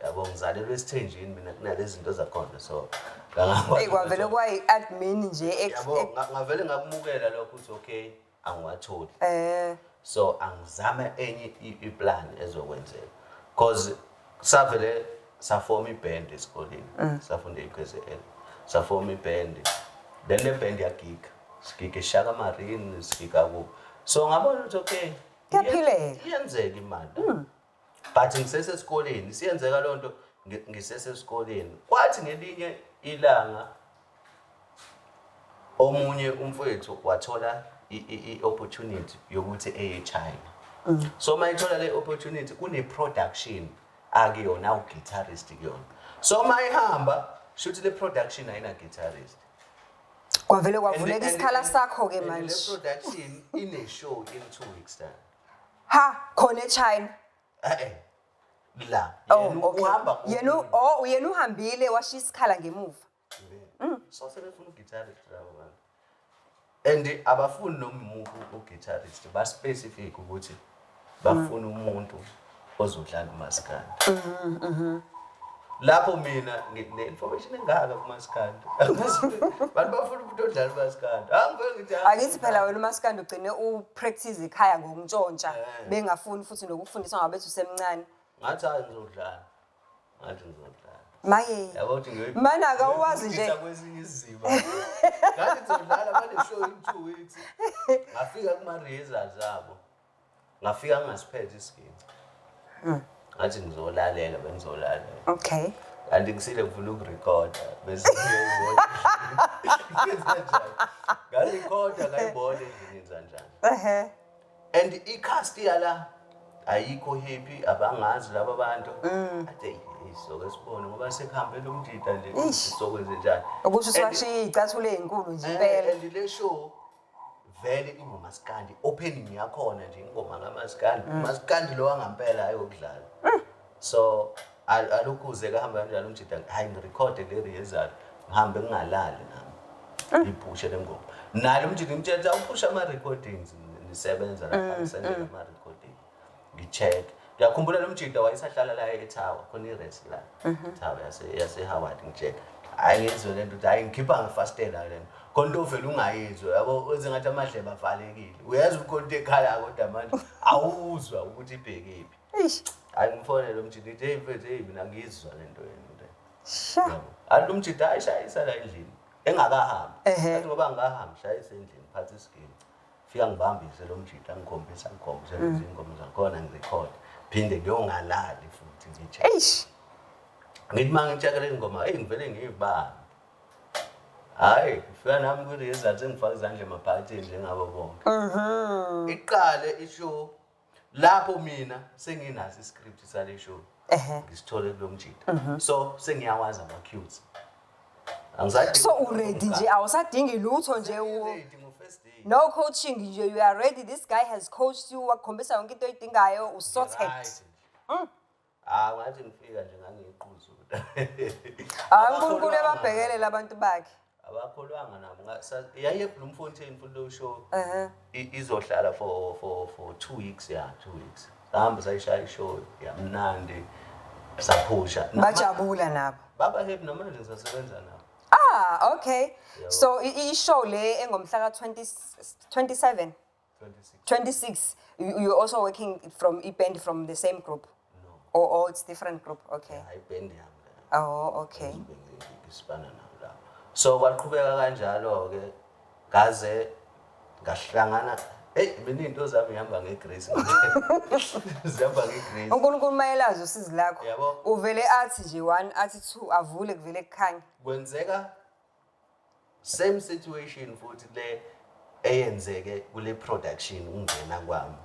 yabo. Ngizalelwe esithenjini mina, kunalezi zinto zakhona, so ngangakwazi Eyi, kwavele ukuwathola. kwayi-admin nje Yabo, ngavele ngakumukela lokho ukuthi okay, angiwatholi, so angizame enye iplan ezokwenzeka, cause savele safoma iband esikoleni. Safunda e-UKZN, safoma iband, then le band yagiga, sigiga eShaka Marine, sigiga ku, so ngabona ukuthi okay, Kuyaphileka. Iyenzeka imali, but ngisesesikoleni siyenzeka loo nto. Ngisesesikoleni kwathi ngelinye ilanga omunye umfowethu wathola i-opportunity yokuthi eye China. So uma ethola le opportunity, kune-production akuyona, awu-guitarist kuyona. So uma ehamba, shuthi le production ayina guitarist. Kwavele kwavuleka isikhala sakho-ke And le manje. Production ine-show in 2 weeks time. Ha, khona eChina? Eh, la. Oh. Yena Okay. uhamba. Yena oh, yena uhambile, washiya isikhala ngemuva. So sebefuna uguitarist labo bantu, and abafuni noma imuphi uguitarist, ba-specific ukuthi bafuna umuntu ozodlala umaskandi. Lapho mina ngine-information engaka kumaskandi, bantu bafuna umuntu odlala umaskandi, angivele ngithi hayi. Akithi phela wena umaskandi ugcine upractice ekhaya ngokuntshontsha, bengafuni futhi nokufundiswa ngoba bethi usemncane. Ngathi hayi, ngizodlala, ngathi ngizodlala. Maye. Yabo ukuthi Mana akawuwazi nje. ngiyoyibhidisa kwezinye izimo. Ngathi ngizodlala, bane-show in 2 weeks. Ngafika kuma-rehearsals abo, ngafika ngingasiphethe isiginci, ngathi ngizolalela, bengizolalela. Kanti ngisile, ngifuna ukurekhoda, bese ngiyayibona ngenza njani. Ngarekhoda, ngayibona endlini. kanjani. And i-cast yala ayikho happy, abangazi laba bantu. Athi, "Hey, soke sibone ngoba sekuhambe lo mjida nje, Ish. sokwenze njani?" Ukusho siwashiya iy'cathulo ey'nkulu nje impela. And le show vele ingomaskandi, opening yakhona nje ingoma kamaskandi, umaskandi lo wangampela, ayokudlala. So alokhuze kuhamba kanjalo umjida, hayi, ngirekhode le rehearsal, ngihambe ngingalali nami, ngiphushe le ngoma. Nalo umjida ngimtshela ukuthi awuphushe ama-recordings, nisebenza lapha, ngisendele ama-recording, ngi-check. Ngiyakhumbula lo mjida wayesahlala la e-tower, khona i-res la tower yase-Howard. Ngi-check, hhayi, ngizwe lento ukuthi hhayi, ngikhipha ngefastela le nto. Khona into ovele ungayizwa, yabo, wenze ngathi amadlebe avalekile, uyezwa ukhona into ekhalayo kodwa manje awuzwa ukuthi ibhekephi. Eish. Hayi, ngifonele umjida, ngithi, "Hey mfethu, hey, mina ngizwa le nto yenu le." Sha. Yabo, athi umjida, hayi, shayisa la endlini engakahambi. Athi ngoba ngikahambi, shayisa endlini, phatha isiginci, fika ngibambise lo mjida, angikhombise, angikhombise lezi ngoma zakhona, ngirekhode, phinde ngiyongalali futhi ngi-check. Eish. Ngithi uma ngi-check le ngoma, eyi, ngivele ngiyibambe. Hhayi, ngifika nami kwi-result, sengifaka izandla emabhaketheni njengabo bonke. Iqale i-show lapho mina senginaso i-script sale show. Ngisithole kulo mjida, so sengiyawazi ama-cues. Angisadingi. So u-ready nje, awusadingi lutho nje. Ready ngo-first day. No coaching nje, you are ready. This guy has coached you, wakukhombisa yonke into oyidingayo, u-sorted. Right nje. Ah, ngathi ngifika nje ngangiyiquzu. Hayi, uNkulunkulu ebabhekelele abantu bakhe. Abakholwanga nabo. Yaye eBloemfontein futhi lo show. Izohlala for 2 weeks, yeah, 2 weeks. Sahamba sayishaya i-show yamnandi, saphusha. Bajabula nabo. Baba happy, namanje ngisasebenza nabo. Ah, okay. Yabo. So i-show le engomhla ka 20 27 26. 26, you're also working from i-band from the same group? No. Or it's different group? Okay. Hayi, ibhendi yami le. Oh, okay. Ngizobe ngisipana nabo lapho. So kwaqhubeka kanjalo ke, ngaze ngahlangana. Hey, mina iy'nto zami ngihamba nge-grace, zihamba nge-grace. uNkulunkulu mayelazi usizi lakho. Yabo. Uvele athi nje 1, athi 2, avule, kuvele kukhanye. Kwenzeka same situation futhi le eyenzeke kule production ungena kwami.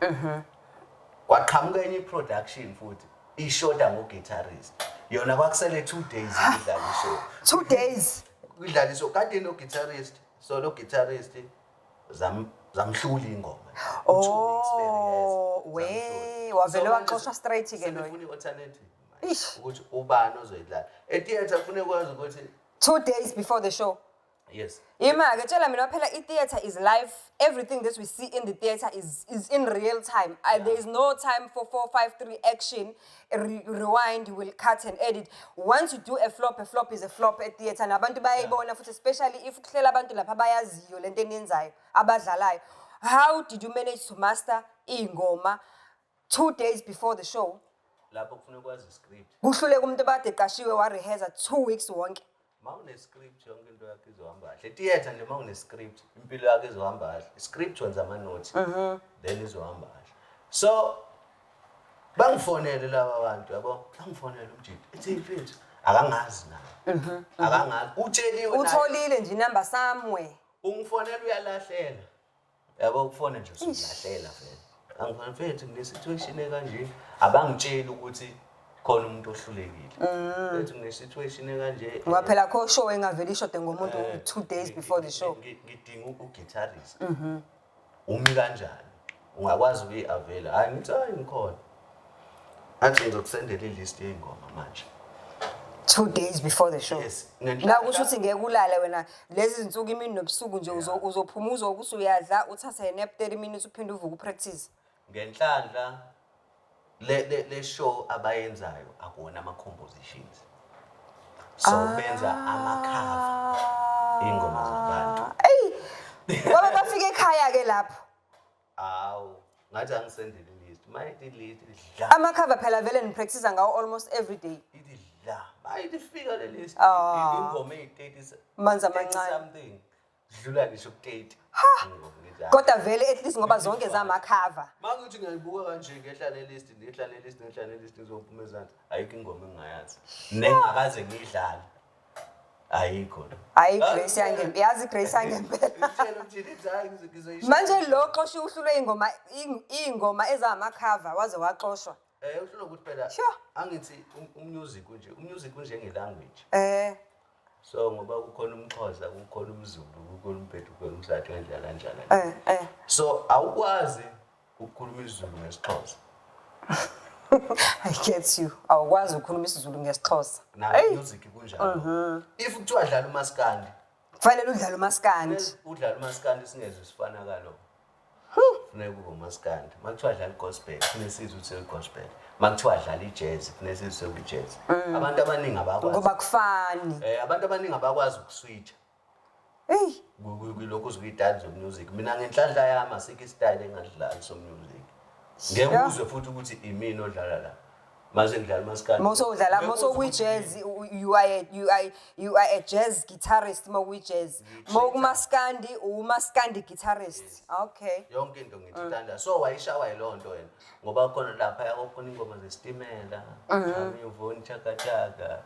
Kwaqhamuka enye i-production futhi ishoda ngo-guitarist. Yona kwakusele 2 days ukudlala i-show. 2 days. Kudlala i-show kade no-guitarist, so lo guitarist zamhlula ingoma. 2 weeks Oh, berehearse, we, zamhlula. wavele So manje waxoshwa straight ke loyo. sebefuna i-alternative manje, Ish. ukuthi ubani ozoyidlala e-theatre, kufuneka kwazi ukuthi 2 days before the show. Yes. Ima-ke tshela mina phela, i-theatre is live. Everything that we see in the theatre is in real time. There is no time for four, five, three action, rewind, will cut and edit. Once you do a flop, a flop is a flop at theatre. Nabantu bayayibona futhi, especially if kuhlela abantu lapha abayaziyo lento eniyenzayo, abadlalayo. How did you manage to master iy'ngoma 2 days before the show? Lapho kufuneka kwazi i-script. Kuhluleka umuntu obekade eqashiwe wa-rehearsa 2 weeks wonke. Ma une-script, yonke into yakho izohamba kahle. E-theatre nje, ma une-script, impilo yakho izohamba kahle. I-script, wenza ama-notes, then izohamba kahle. So bangifonele laba bantu, yabo, bangifonele umjidi, ethi, "Mfethu," akangazi naye, akangazi, utsheliwe naye. Utholile nje inamba somewhere. Ungifonela, uyalahlela, yabo, kufone nje usulahlela vele. Angifona, "Mfethu, ngine-situation ekanje." Abangitsheli ukuthi khona umuntu ohlulekile. "Mfethu, ngine-situation ekanje." Ngoba phela kho show engavele ishode ngomuntu 2 days before the show. Ngidinga u-guitarist, umi kanjani, ungakwazi ukuyi-availa?" Hayi, ngithi, "Hayi, ngikhona." Athi, "Ngizokusendela i-list yey'ngoma manje." 2 days before the show. Yes. La kusho ukuthi ngeke ulale wena lezi zinsuku, imini nobusuku nje, uzophuma uzokuthi uyadla, uthathe nap 30 minutes, uphinde uvuke u-practice. Ngenhlanhla le show abayenzayo akuwona ama-compositions, so benza ama-cover iy'ngoma zabantu. Eyi, ngoba bafika ekhaya ke lapho. Awu, ngathi angisendele i-list, mayithi i-list idla. Ama-cover phela vele ni-practice ngawo almost every day. Ithi la mayithi ifika le list, ingoma eyi-30 Manzi amancane. something, dlula ngisho ku-30. Kodwa vele at least ngoba zonke zama-cover. Makuthi ngiyayibuka kanje, ngehla le list, ngehla le list, ngehla le list, ngizophuma ezansi, ayikho ingoma engingayazi nengakaze ngiyidlale. Ayikho la. Hayi, Grace yangempela, yazi Grace yangempela. Ngitshela ukuthi ithi hayi, ngizoyishaya. Manje lo xosha uhlulwe ingoma, iy'ngoma ezama-cover, waze waxoshwa. Uhlulwe ukuthi phela angithi umusic unje, umusic unjenge-language. So ngoba kukhona umXhosa, kukhona umZulu, kukhona uMpethu, kukhona umSwati, kanjalo kanjalo. So awukwazi ukukhuluma isiZulu ngesiXhosa. I get you. Awukwazi ukukhuluma isiZulu ngesiXhosa. Na music kunjalo. If kuthiwa dlala umaskandi, kufanele udlale umaskandi. Udlala umaskandi singezwe sifana kalo. Kufuneka kube umaskandi. Makuthiwa dlala igospel, kufuneka sizwe ukuthi igospel. Makuthiwa dlala ijazz, kufuneka sizwe ukuthi jazz. Abantu abaningi abakwazi. Ngoba kufani. Abantu abaningi abakwazi ukuswitcha. Hey. Kulokhu uzuyidala zomusic. Mina ngenhlanhla yami asikho istyle engadlali somusic. Ngeke uzwe futhi ukuthi imina odlala la. Mase ngidlala umaskandi. Mose udlala, Ngeke mose uzwe kuyi ukuthi jazz, you are a jazz guitarist mo kuyi jazz. Mo kumaskandi, umaskandi guitarist. Okay. Yonke into ngithanda. So wayishawa yiloo nto wena. Ngoba khona lapha yakhona ingoma zesitimela, Uvoni Chaka Chaka.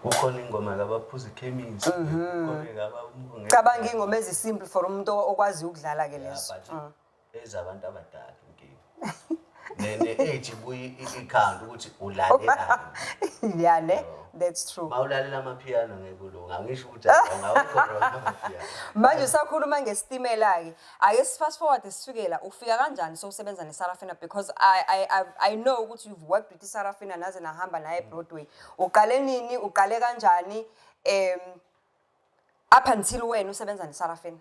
Kukhona ingoma kabaphuza ikhemisi, kukhona ngaba Cabanga ingoma ezisimple for umuntu okwazi ukudlala ke lezo. Yeah, but ezabantu abadala inkinga. Ne age ibuye ikhanda ukuthi ulalelani. Yeah, ne? That's true. Mawulalela amapiano ngeke ulunga. Angisho ukuthi awukho wrong amapiano. Manje usakhuluma ngesitimela ke. Ake si fast forward sifike la, ufika kanjani sowusebenza neSarafina, because I know ukuthi you've worked with iSarafina naze nahamba naye eBroadway. Uqale nini? Uqale kanjani? Up until when usebenza neSarafina?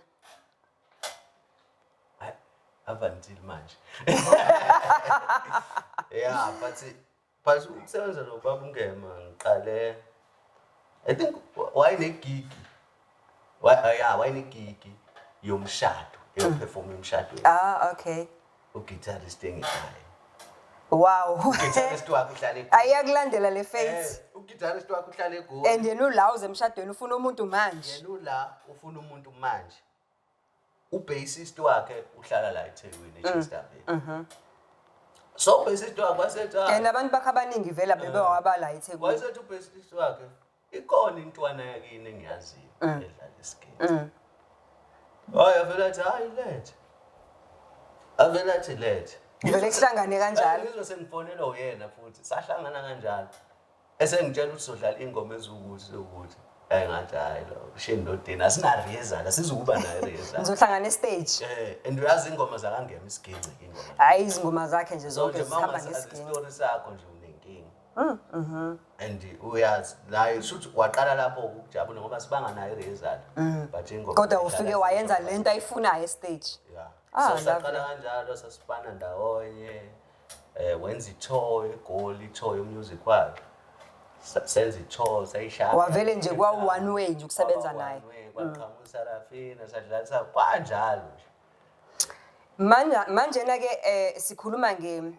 Hayi, up until manje. Yeah, but ukusebenza nobaba uNgema ngiqale, I think wayene-gig. Yeah, wayene-gig yomshado, eyoperform emshadweni. Ah, okay. Uguitarist engenaye. Uguitarist wakhe uhlala eGoli. Ayakulandela le fate. Uguitarist wakhe uhlala eGoli. And yena ula emshadweni ufuna umuntu manje. Yena ula ufuna umuntu manje. Ubassist wakhe uhlala la eThekwini, eChesterville. So ubassist wakhe wasethi, And abantu bakhe abaningi vele bebewabala eThekwini. Wayesethi ubassist wakhe, ikhona intwana yakini engiyaziyo edlala isigidi. Hayi, avela athi hayi lethe. Avela athi lethe. Vele kuhlangane kanjalo. Ngizwe sengifonelwa uyena futhi, sahlangana kanjalo. Esengitshela ukuthi sodlala ingoma eziwukuthi ukuthi. Hayi, ngathi hayi lo sheni lodini asina rehearsal, asizukuba nayo rehearsal. Nizohlangana e-stage. And uyazi ingoma zakangema isiginci ingoma. Hayi, izingoma zakhe nje So zonke nje zihamba mawungasazi ngesiginci. isitori sakho nje unenkinga. And uyazi naye shuthi waqala lapho ukujabula ngoba sibanga nayo rehearsal. But ingoma Kodwa idlala ufike wayenza lento ayifunayo e-stage. Yeah. Ah, So saqala lovely. kanjalo, sasipana ndawonye. Wenza i-tour eGoli, i-tour yomusic wakhe. Senza i-tour sayishaya. Wavele nje kwa one way nje ukusebenza Kwaba naye. one way, kwaqhamuka uSarafina, sadlalisa kanjalo nje. Manje manjena ke sikhuluma nge,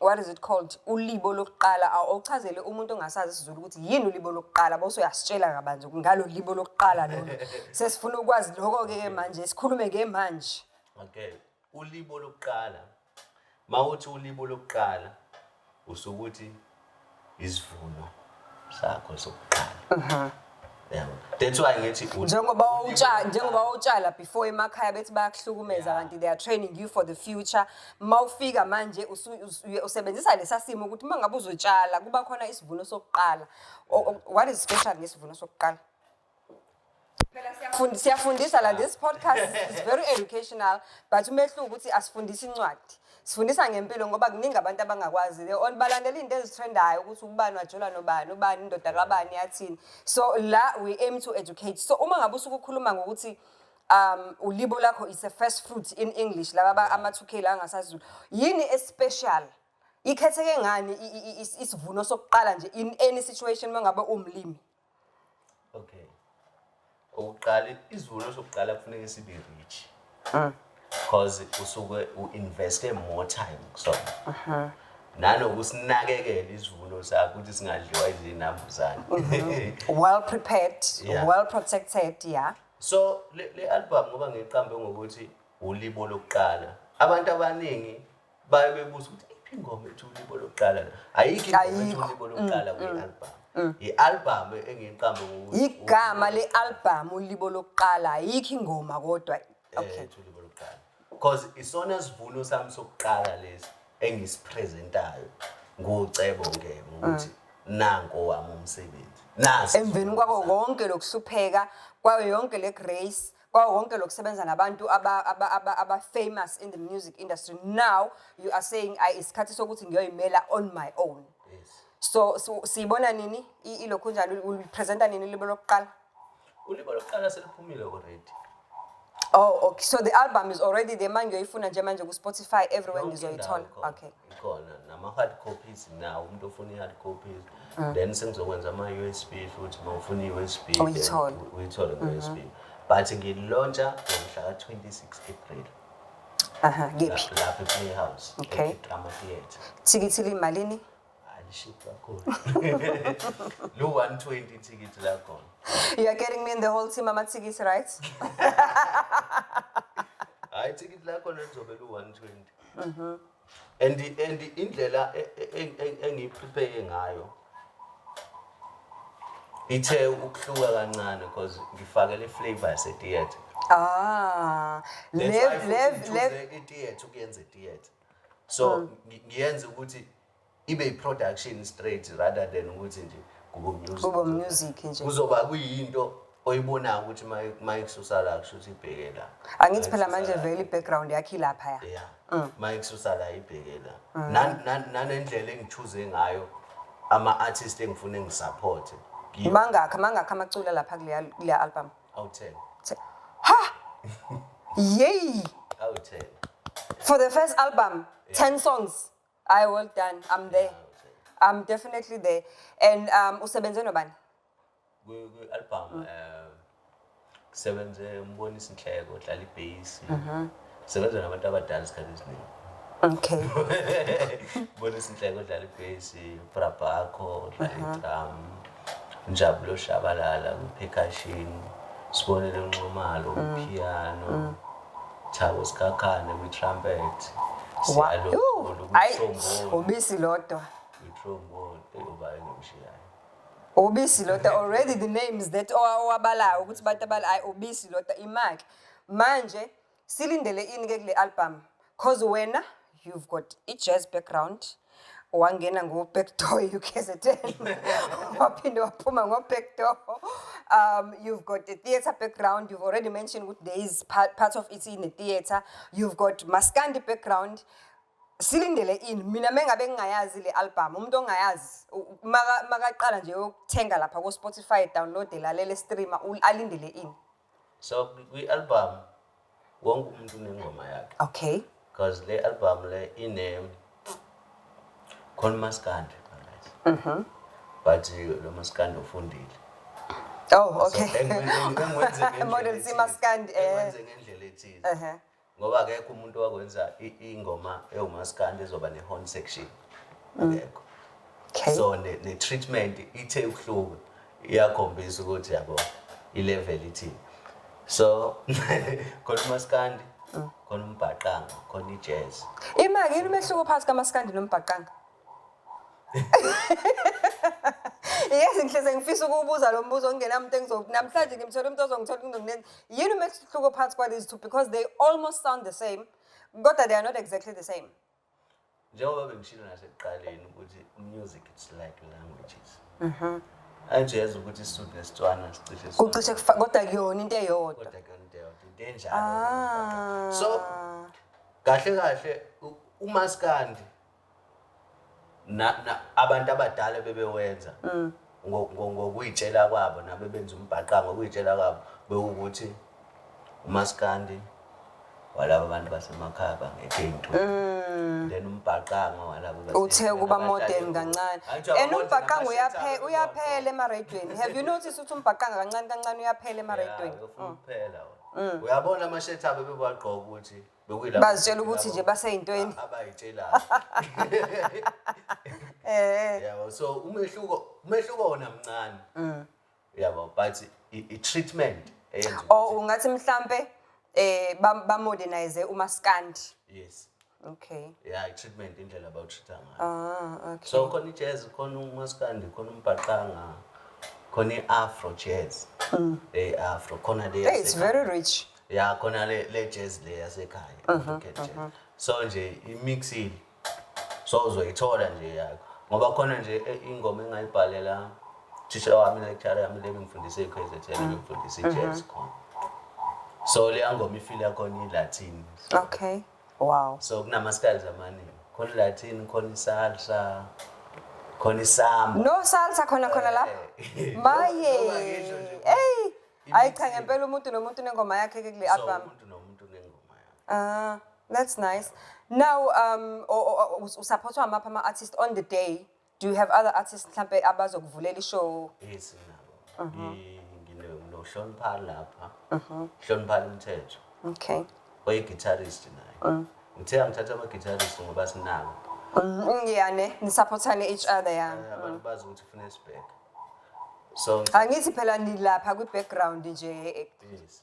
what is it called, ulibo lokuqala. Awuchazele umuntu ongasazi isiZulu ukuthi yini ulibo lokuqala, bese uyasitshela kabanzi ngalo libo lokuqala lolu. Sesifuna ukwazi lokho ke manje, sikhulume ke manje. Okay, ulibo lokuqala. Mawuthi ulibo lokuqala usukuthi isivuno sakho sokuqala. Yabo. That's why ngithi Njengoba utshala before emakhaya bethi bayakuhlukumeza, kanti they are training you for the future. Mawufika manje usebenzisa lesa simo ukuthi uma ngabe uzotshala kuba khona isivuno sokuqala. What is special ngesivuno sokuqala? Phela siyafundisa la, this podcast is very educational, but umehluko ukuthi asifundisi incwadi. Sifundisa ngempilo ngoba kuningi abantu abangakwazi. They on balandela izinto ezitrendayo ukuthi ubani wajola nobani, ubani indoda kabani yathini. So la we aim to educate. So uma ngabe usuke ukhuluma ngokuthi ulibo lakho is a first fruit in English, laba ama 2K la angasazi. Yini especial? Ikhetheke ngani isivuno sokuqala nje in any situation mangabe umlimi? Okay. Okokuqala, isivuno sokuqala kufuneka sibe rich. Because usuke uinveste more time kusona. Nanokusinakekela isivuno sakho ukuthi singadliwa izinambuzane. Well prepared, well protected, yeah. So le album ngoba ngiqambe ngokuthi ulibo lokuqala. Abantu abaningi baye bebuza ukuthi iphi ingoma ethi ulibo lokuqala la. Ayikho ingoma ethi Ayikho. ulibo lokuqala kwi album. I-album engiyiqambe ngokuthi Igama le-album Ulibo Lokuqala, ayikho ingoma kodwa. Okay. Ulibo Lokuqala. Because isona sivuno sami sokuqala lesi engisipresentayo nguCebo Ngema ukuthi nanko wami umsebenzi. Nasi. Emveni kwako konke lokuhlupheka, kwayo yonke le grace, kwayo konke lokusebenza nabantu aba famous in the music industry. Now you are saying, "Ay, isikhathi sokuthi ngiyoyimela on my own." Yes. So siyibona nini ilokhu njani, ulipresenta nini Ulibo Lokuqala? Ulibo Lokuqala seliphumile already. Oh, okay. So the album is already there. Manje ngiyoyifuna nje manje ku Spotify everywhere Yonke ngizoyithola. indawo ikhona. Ikhona nama-hard copies nawo, umuntu ofuna i-hard copies. Then sengizokwenza ama-USB futhi, uma ufuna i-USB then Uyithole. uyithole nge-USB. But ngilauncha ngomhla ka-26 April. Kephi? Lapha e-Playhouse. E-Drama Theatre. Thikithi limalini? Alishiphi kakhulu. Lu-120 ithikithi lakhona. You are getting me and the whole team amathikithi, right? Hhayi, ithikithi lakhona lizobe lu-120. And indlela engiyiprepare ngayo ithe ukuhluka kancane because ngifakele i-flavor yase-theatre. That's why futhi ngichoose i-theatre ukuyenza i-theatre. So ngiyenza ukuthi ibe i-production straight rather than ukuthi nje kube music. Kube music nje. Kuzoba kuyinto oyibonayo ukuthi uma ikususa la, kusho ukuthi ibheke la. Angithi phela Mayikususa manje la, vele i-background yakhe ilapha ya. Yeah. Mayikususa la, ibheke la. Nanendlela engichoose ngayo ama-artist engifuna ngisupport. Mangakhi amacula lapha kuleya album? Awu-10. Ha! Yay! Awu-10. For the first album, 10 songs. I well done. I'm there. I'm definitely there. And usebenze nobani? Kwi-album kusebenze uMbonisi Nhleko odlala i-bass. Sebenza nabantu abadala isikhathi esiningi. Mbonisi Nhleko odlala i-bass, Brabakho odlala i-drum, Njabulo Shabalala kwi-percussion, Sibonelo Nxumalo kwi-piano, Thabo Sikhakhane kwi-trumpet, Siyalo Mkhulu Ayi, kwi-trombone, ubisi lodwa. kwi-trombone, uba engimshiyayo. Ubisi lodwa already, the names that owabalayo ukuthi abantu abala, ayi, ubisi lodwa imaki. Manje silindele ini ke kule album? 'Cause wena you've got i-jazz background. Wangena ngo-back door UKZN. Waphinde waphuma ngo-back door. You've got a theatre background. You've already mentioned ukuthi there is part of it in the theatre. You've got maskandi background. Silindele ini? Mina mengabe ngingayazi le album, umuntu ongayazi makaqala nje yokuthenga lapha ku Spotify, download, lalele, streamer, alindele ini? So kwi-album wonke umuntu unengoma yakhe. Because le album le ine khona umaskandi phakathi. But lo maskandi ufundile. Oh, okay. So, engwenze ngendlela Model C ethize. Maskandi, eh. Engwenze ngendlela ethize. Ngoba akekho umuntu owakwenza ingoma ewumaskandi ezoba ne-horn section. Akekho. So ne-treatment ithe ukuhluka, iyakhombisa ukuthi yabo i-level ithini. So khona umaskandi, khona umbhaqanga, khona i-jazz. Imaki, yini umehluko phakathi kamaskandi nombhaqanga? Yes, ngihleze ngifisa ukuwubuza lo mbuzo ongenamuntu engizo namhlanje ngimthola umuntu ozongithola kunzokunenza. Yini umehluko phakathi kwa these two, because they almost sound the same kodwa they are not exactly the same? Njengoba bengishilo nasekuqaleni ukuthi music, it's like languages. Angithi uyazi ukuthi isiSuthu nesiTswana sicishe sifane. Kucishe kodwa kuyona into eyodwa. Kodwa kuyona into eyodwa, into enjalo. So kahle kahle umaskandi na abantu abadala bebewenza ngokuyitshela kwabo, nabo benza umbhaqanga ngokuyitshela kwabo, bewukuthi umaskandi walaba abantu basemakhaya bangekho ey'ntweni, then umbhaqanga walabo Uthe ukuba modern kancane. And umbhaqanga uyaphela emaredweni. Have you noticed ukuthi umbhaqanga kancane kancane uyaphela emaredweni? Ufuna ukuphela wona. Uyabona amashethi abo bebewagqoka ukuthi bekuyilabo Bazitshela ukuthi nje basey'ntweni. Abayitshelayo. Yabo, so umehluko wona mncane. Yabo, but i-treatment eyenza Or ungathi mhlambe ba modernize umaskandi. Yes. Okay. Yeah, i-treatment, indlela abawutreat-a ngayo. Ah, okay. So khona i-jazz, khona umaskandi, khona umbhaqanga, khona i-afro jazz, afro khona le Hey, it's yasekhaya. very rich. Ya, khona le jazz le yasekhaya, African jazz. So nje imixile, so uzoyithola nje yakho, ngoba khona nje ingoma engayibhalela thisha wami, lecturer yami le bengifundise e-KZN, bengifundise i-jazz khona. So leya ngoma i-feel yakhona i-Latin. Okay. Wow. So kunama-styles amaningi, khona i-Latin, khona i-salsa, khona isamba. No salsa khona khona lapho. Maye. Noma ngisho nje. Hey. Hayi cha, ngempela umuntu nomuntu nengoma yakhe ke kule So album. umuntu nomuntu nengoma yakhe. Ah, that's nice. Now usupportwa amapha ama artists on the day? Do you have other artists mhlambe abazokuvulela ishow? Yes, nabo. Nginohlonipha lapha, hlonipha umthetho, oyi-guitarist naye. Ngithe angithatha ama-guitarist ngoba sinabo. Yeah ne, nisupportane each other, yeah. Abantu bazi ukuthi ufuna sibheke, so Angithi phela nilapha kwi background nje. Yes,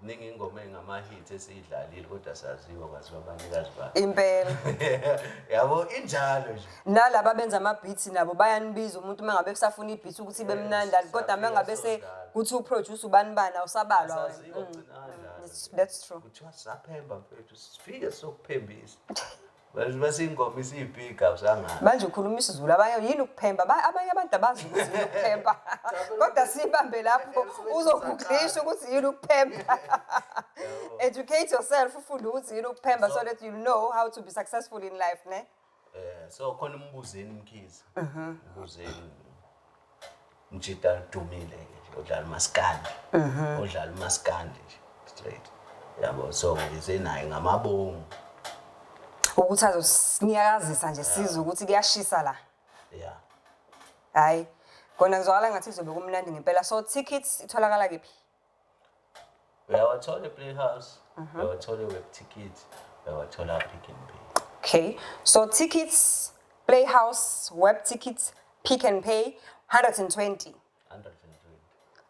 ziningi ingoma ey'ngama-hit esiyidlalile, kodwa saziwa, kwaziwa abanikazi bayo. Impela. Yabo, injalo nje. Nalaba benza ama-beats nabo bayanibiza, umuntu uma ngabe kusafuna i-beat ukuthi ibe mnandi, kodwa uma ngabe se siyafika. Kuthi uproduce ubani bani, awusabalwa wena. Saziwa kugcina kanjalo. That's true. Kuthiwa sisaphemba mfethu, sifike sokuphembisa, bese ingoma isiyibhiga, awusangazi. Manje ukhuluma isiZulu, abanye yini ukuphemba? Abanye abantu abazi ukuthi yini ukuphemba, kodwa siyibambe lapho, uzogooglisha ukuthi yini ukuphemba. Educate yourself, ufunde ukuthi yini ukuphemba so that you know how to be successful in life, ne? So khona uMbuzeni Mkhize. Mbuzeni mjita dumile ke nje, odlala umaskandi, odlala umaskandi nje straight, yabo. So ngize naye ngamabomu. Ukuthi azosinyakazisa nje, sizwe ukuthi kuyashisa la. Yeah. Hayi kona, kuzwakala ngathi kuzobe kumnandi ngempela. So tickets itholakala kephi? Uyawathola e-Playhouse, uyawathola e-Web Ticket, uyawathola Pick n Pay. Okay, so tickets, Playhouse, Web Tickets, Pick and Pay, 120 120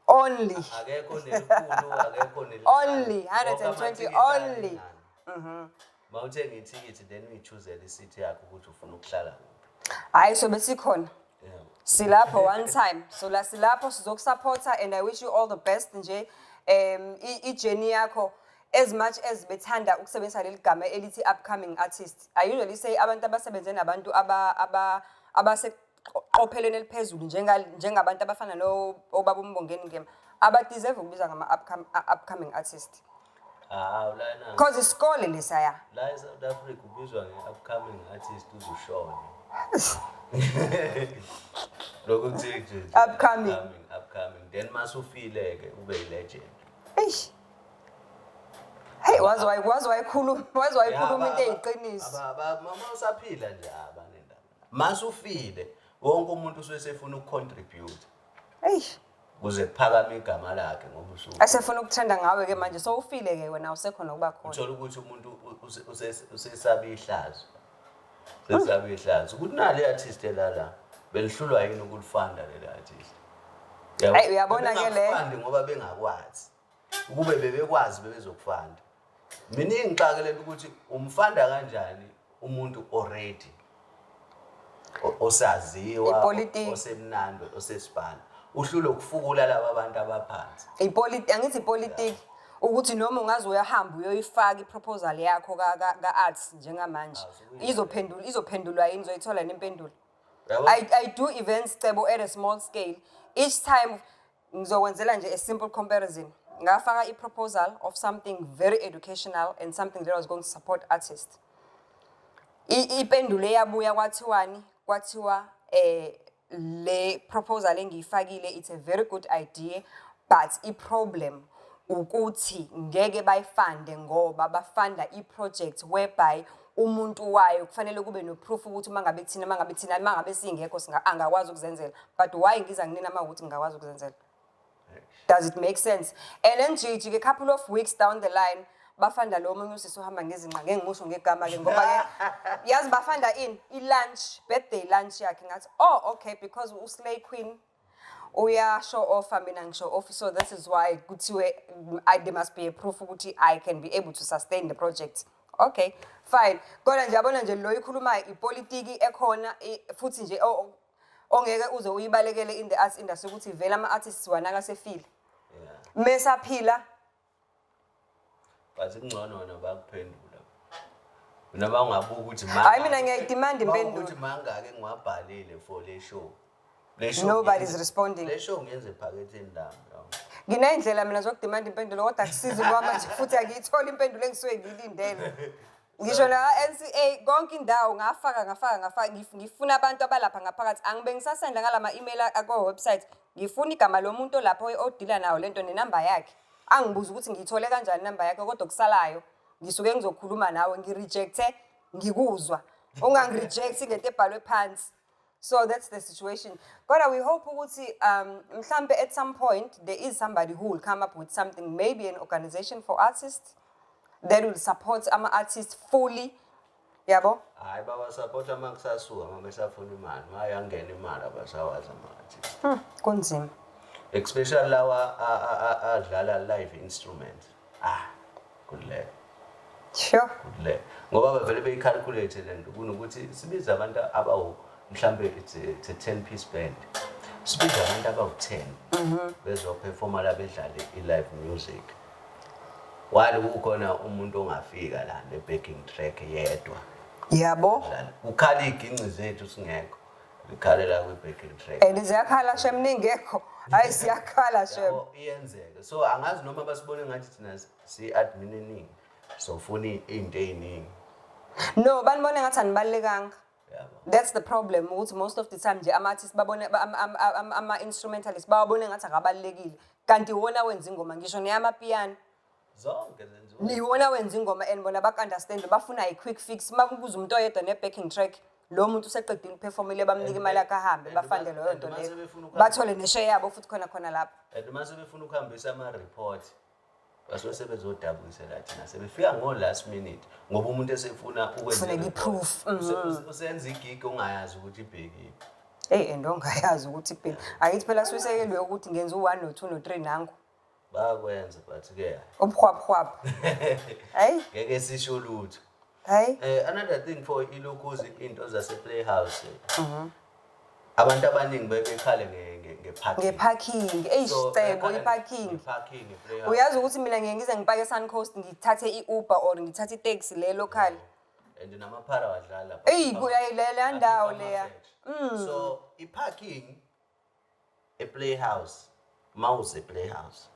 only. Akekho nelikhulu, akekho nelincane. Only, Wonke 120 amathikithi only. ayalingana. Ma uthenga ithikithi, then uyi-choosele i-seat yakho ukuthi ufuna ukuhlala kuphi. Hayi, sobe sikhona. Yebo. Silapho one time. So la silapho sizokusupporta and I wish you all the best nje. I-journey yakho, as much as bethanda ukusebenzisa leli gama elithi upcoming artist. I usually say abantu abasebenze nabantu aba abaseqophelweni eliphezulu njengabantu abafana no obaba uMbongeni Ngema, abadeserve ukubiza ngama upcoming artist. Hawu, lana Because isikole lesaya. La e-South Africa ubizwa nge-upcoming artist uzushone. Lokhu kuthi nje Upcoming. Upcoming, upcoming. Then masufile-ke ube yi-legend. Eish. Hey, waze wayikhuluma into eyiqiniso. Mama usaphila nje abanendaba. Masufile, wonke umuntu usuke sefuna ukucontribute Eish. kuze kuphakame igama lakhe ngoba usuke Asefuna ukutrenda ngawe ke manje, so ufile ke wena, awusekhona ukuba khona. Uthola ukuthi umuntu usesaba ihlazo. Sesaba ihlazo. Ukuthi nali artist elala belihlulwa yini ukulifunda leli artist. Yabo? Ayi, uyabona ke le. Bebengakufandi ngoba bengakwazi. Ukube bebekwazi bebezokufunda. Mina ingixake lento ukuthi umfunda kanjani umuntu already osaziwa, Ipolitiki. osemnandi, osesibhala, uhlule ukufukula laba bantu abaphansi. Ipolitiki, angithi ipolitiki ukuthi noma ungaze uyahamba uyoyifaka iproposal yakho ka arts njengamanje, izophendulwa yini, uzoyithola nempendulo? Yabo? I do events, Cebo, at a small scale. Each time ngizokwenzela nje a simple comparison. Ngafaka i-proposal of something very educational and something that was going to support artists. Impendulo eyabuya kwathiwani? Kwathiwa le proposal engiyifakile, it's a very good idea, but i-problem ukuthi ngeke bayifunde ngoba bafunda i-project whereby umuntu wayo kufanele kube no-proof ukuthi uma ngabe singekho angakwazi ukuzenzela. But why ngiza kunina uma ukuthi ngingakwazi ukuzenzela? Does it make sense? And then jiji a couple of weeks down the line, bafunda lo munye usisi uhamba ngezinqa, ngeke ngimusho ngegama-ke ngoba-ke yazi bafunda ini, i-lunch, birthday lunch yakhe. Ngathi, "Oh, okay, because uSlay Queen uya show off, mina ngishow off, so that is why kuthiwe there must be a proof ukuthi I can be able to sustain the project." Okay, fine. Kodwa nje yabona nje lo ikhulumayo ipolitiki ekhona futhi nje ongeke uze uyibalekele in the arts industry ukuthi vele ama-artists wanaka sefile. Mesaphila. But kungcono wena bakuphendula. Mina bangabuka ukuthi Hayi, mina ngiyayidemand impendulo. Ukuthi mangaki engiwabhalile for le show. Le show Nobody's responding. Le show ngiyenze ephaketheni lami, yabo. Nginey'ndlela mina zokudimanda impendulo kodwa akusizi ngoba manje futhi angiyitholi impendulo engisuke ngiyilindele. Ngisho na-NCA konke indawo ngafaka ngafaka ngafaka ngifuna abantu abalapha ngaphakathi angibe ngisasenda ngalama email ako-website ngifuna igama lomuntu olapho odila nawo lento nenamba yakhe. Angibuze ukuthi ngiyithole kanjani inamba yakhe kodwa okusalayo ngisuke ngizokhuluma nawe ngirejecte ngikuzwa. Ungangirejecti ngento ebhalwe phansi. So that's the situation. Kodwa we hope ukuthi mhlambe at some point there is somebody who will come up with something, maybe an organization for artists that will support ama artists fully. Yabo? Hayi, bawasapota uma kusasuka, uma besafuna imali, uma yangena imali abasawazi ama-artist. Kunzima. Especially lawa adlala live instrument. Ah, good luck. Good luck. Ngoba bavele beyi-calculate le nto kunokuthi sibize abantu abawu mhlambe it's a 10 piece band. Sibize abantu abawu-10 bezoperforma la bedlale i-live music. While kukhona umuntu ongafika la ne-backing track yedwa. Dlala. Kukhala iy'ginci zethu singekho. Likhalela kwi-backing track. And ziyakhala shem ningekho. Hayi, siyakhala shem. Yabo, iyenzeka. So angazi noma basibone ngathi thina si-admin eningi. Sofuna iy'nto ey'ningi. No, banibone ngathi anibalulekanga. Yabo. That's the problem ukuthi most of the time nje ama-artists babone ama-instrumentalists bawabone ngathi akabalulekile. Kanti iwona wenza ingoma ngisho neyamapiano. Zonke zenziwa. Iwona wenza ingoma and bona baku-understand bafuna i-quick fix. Uma kubuza umuntu oyedwa ne-backing track, lo muntu useqedile uphefomile bamnika imali yakhe ahambe bafande leyo and nto mase leyo. befuna Bathole ne-share yabo futhi khona khona lapho. And uma sebefuna ukuhambisa ama-report basuke sebezodabukisela thina sebefika ngo-last minute ngoba umuntu esefuna ukwenza Kufuneka i-report. i-proof. Usenza igigi ongayazi ukuthi ibhekiphi. Eyi, and ongayazi ukuthi ibheki. Akithi phela suyisekelwe ukuthi ngenza u-1 no-2 no-3 nangu. Bayakwenza but-ke Ubuhwabhuhwabhu. Hayi, ngeke sisho lutho. Hayi. Another thing for ilokhuzi into zase-Playhouse. Abantu abaningi bebekhale nge-parking. Nge-parking, eish So, Cebo, bekhala i-parking. nge-parking e-Playhouse. Uyazi ukuthi mina ngiye ngize ngipake eSuncoast ngithathe i-Uber or ngithathe itaxi le local. And namaphara wadlala. Eyi, kuya leya ndawo leya. So i-parking e-Playhouse, mawuse e-Playhouse,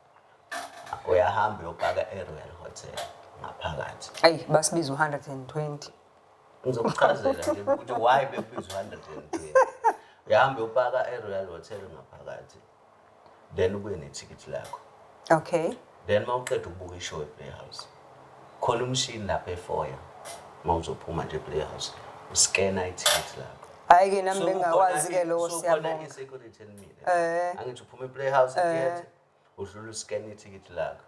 uyahamba uyopaka e-Royal Hotel ngaphakathi. Ayi, basibiza u-120. Ngizokuchazela nje ukuthi why bekubizwa 120. Uyahamba uyopaka e-Royal Hotel ngaphakathi. Then ubuye nethikithi lakho. Then mawuqeda ukubuka ishow e-Playhouse, khona umshini lapha efoyer, mawuzophuma nje e-Playhouse, uskena ithikithi lakho. Hhayi-ke nami So bengingakwazi-ke lokho, so khona siyabonga. i-security elimile. Angithi uphuma e-Playhouse e-theatre, udlula uskena ithikithi lakho.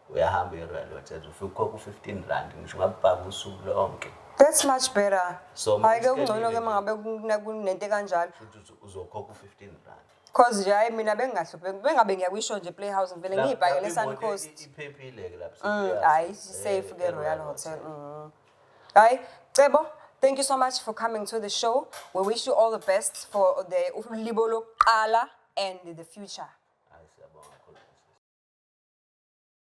Uyahamba e-Royal Hotel, ufike ukhokha u-15 rand, ngisho ungabhaka usuku lonke. That's much better. So, Hhayi-ke uma kungcono-ke uskenile uma ngabe kunento kanjalo. Futhi uzokhokha u-15 rand. Cause nje hhayi mina bengingahlupheki, bengabe ngiyakwisho nje Playhouse ngivele ngiyibhakele Lapho imoto eSuncoast. iphephile-ke lapho se-Playhouse. Hhayi, safe ke Royal Hotel. Hhayi, Cebo, thank you so much for coming to the show. We wish you all the best for the ulibo lokuqala and the future.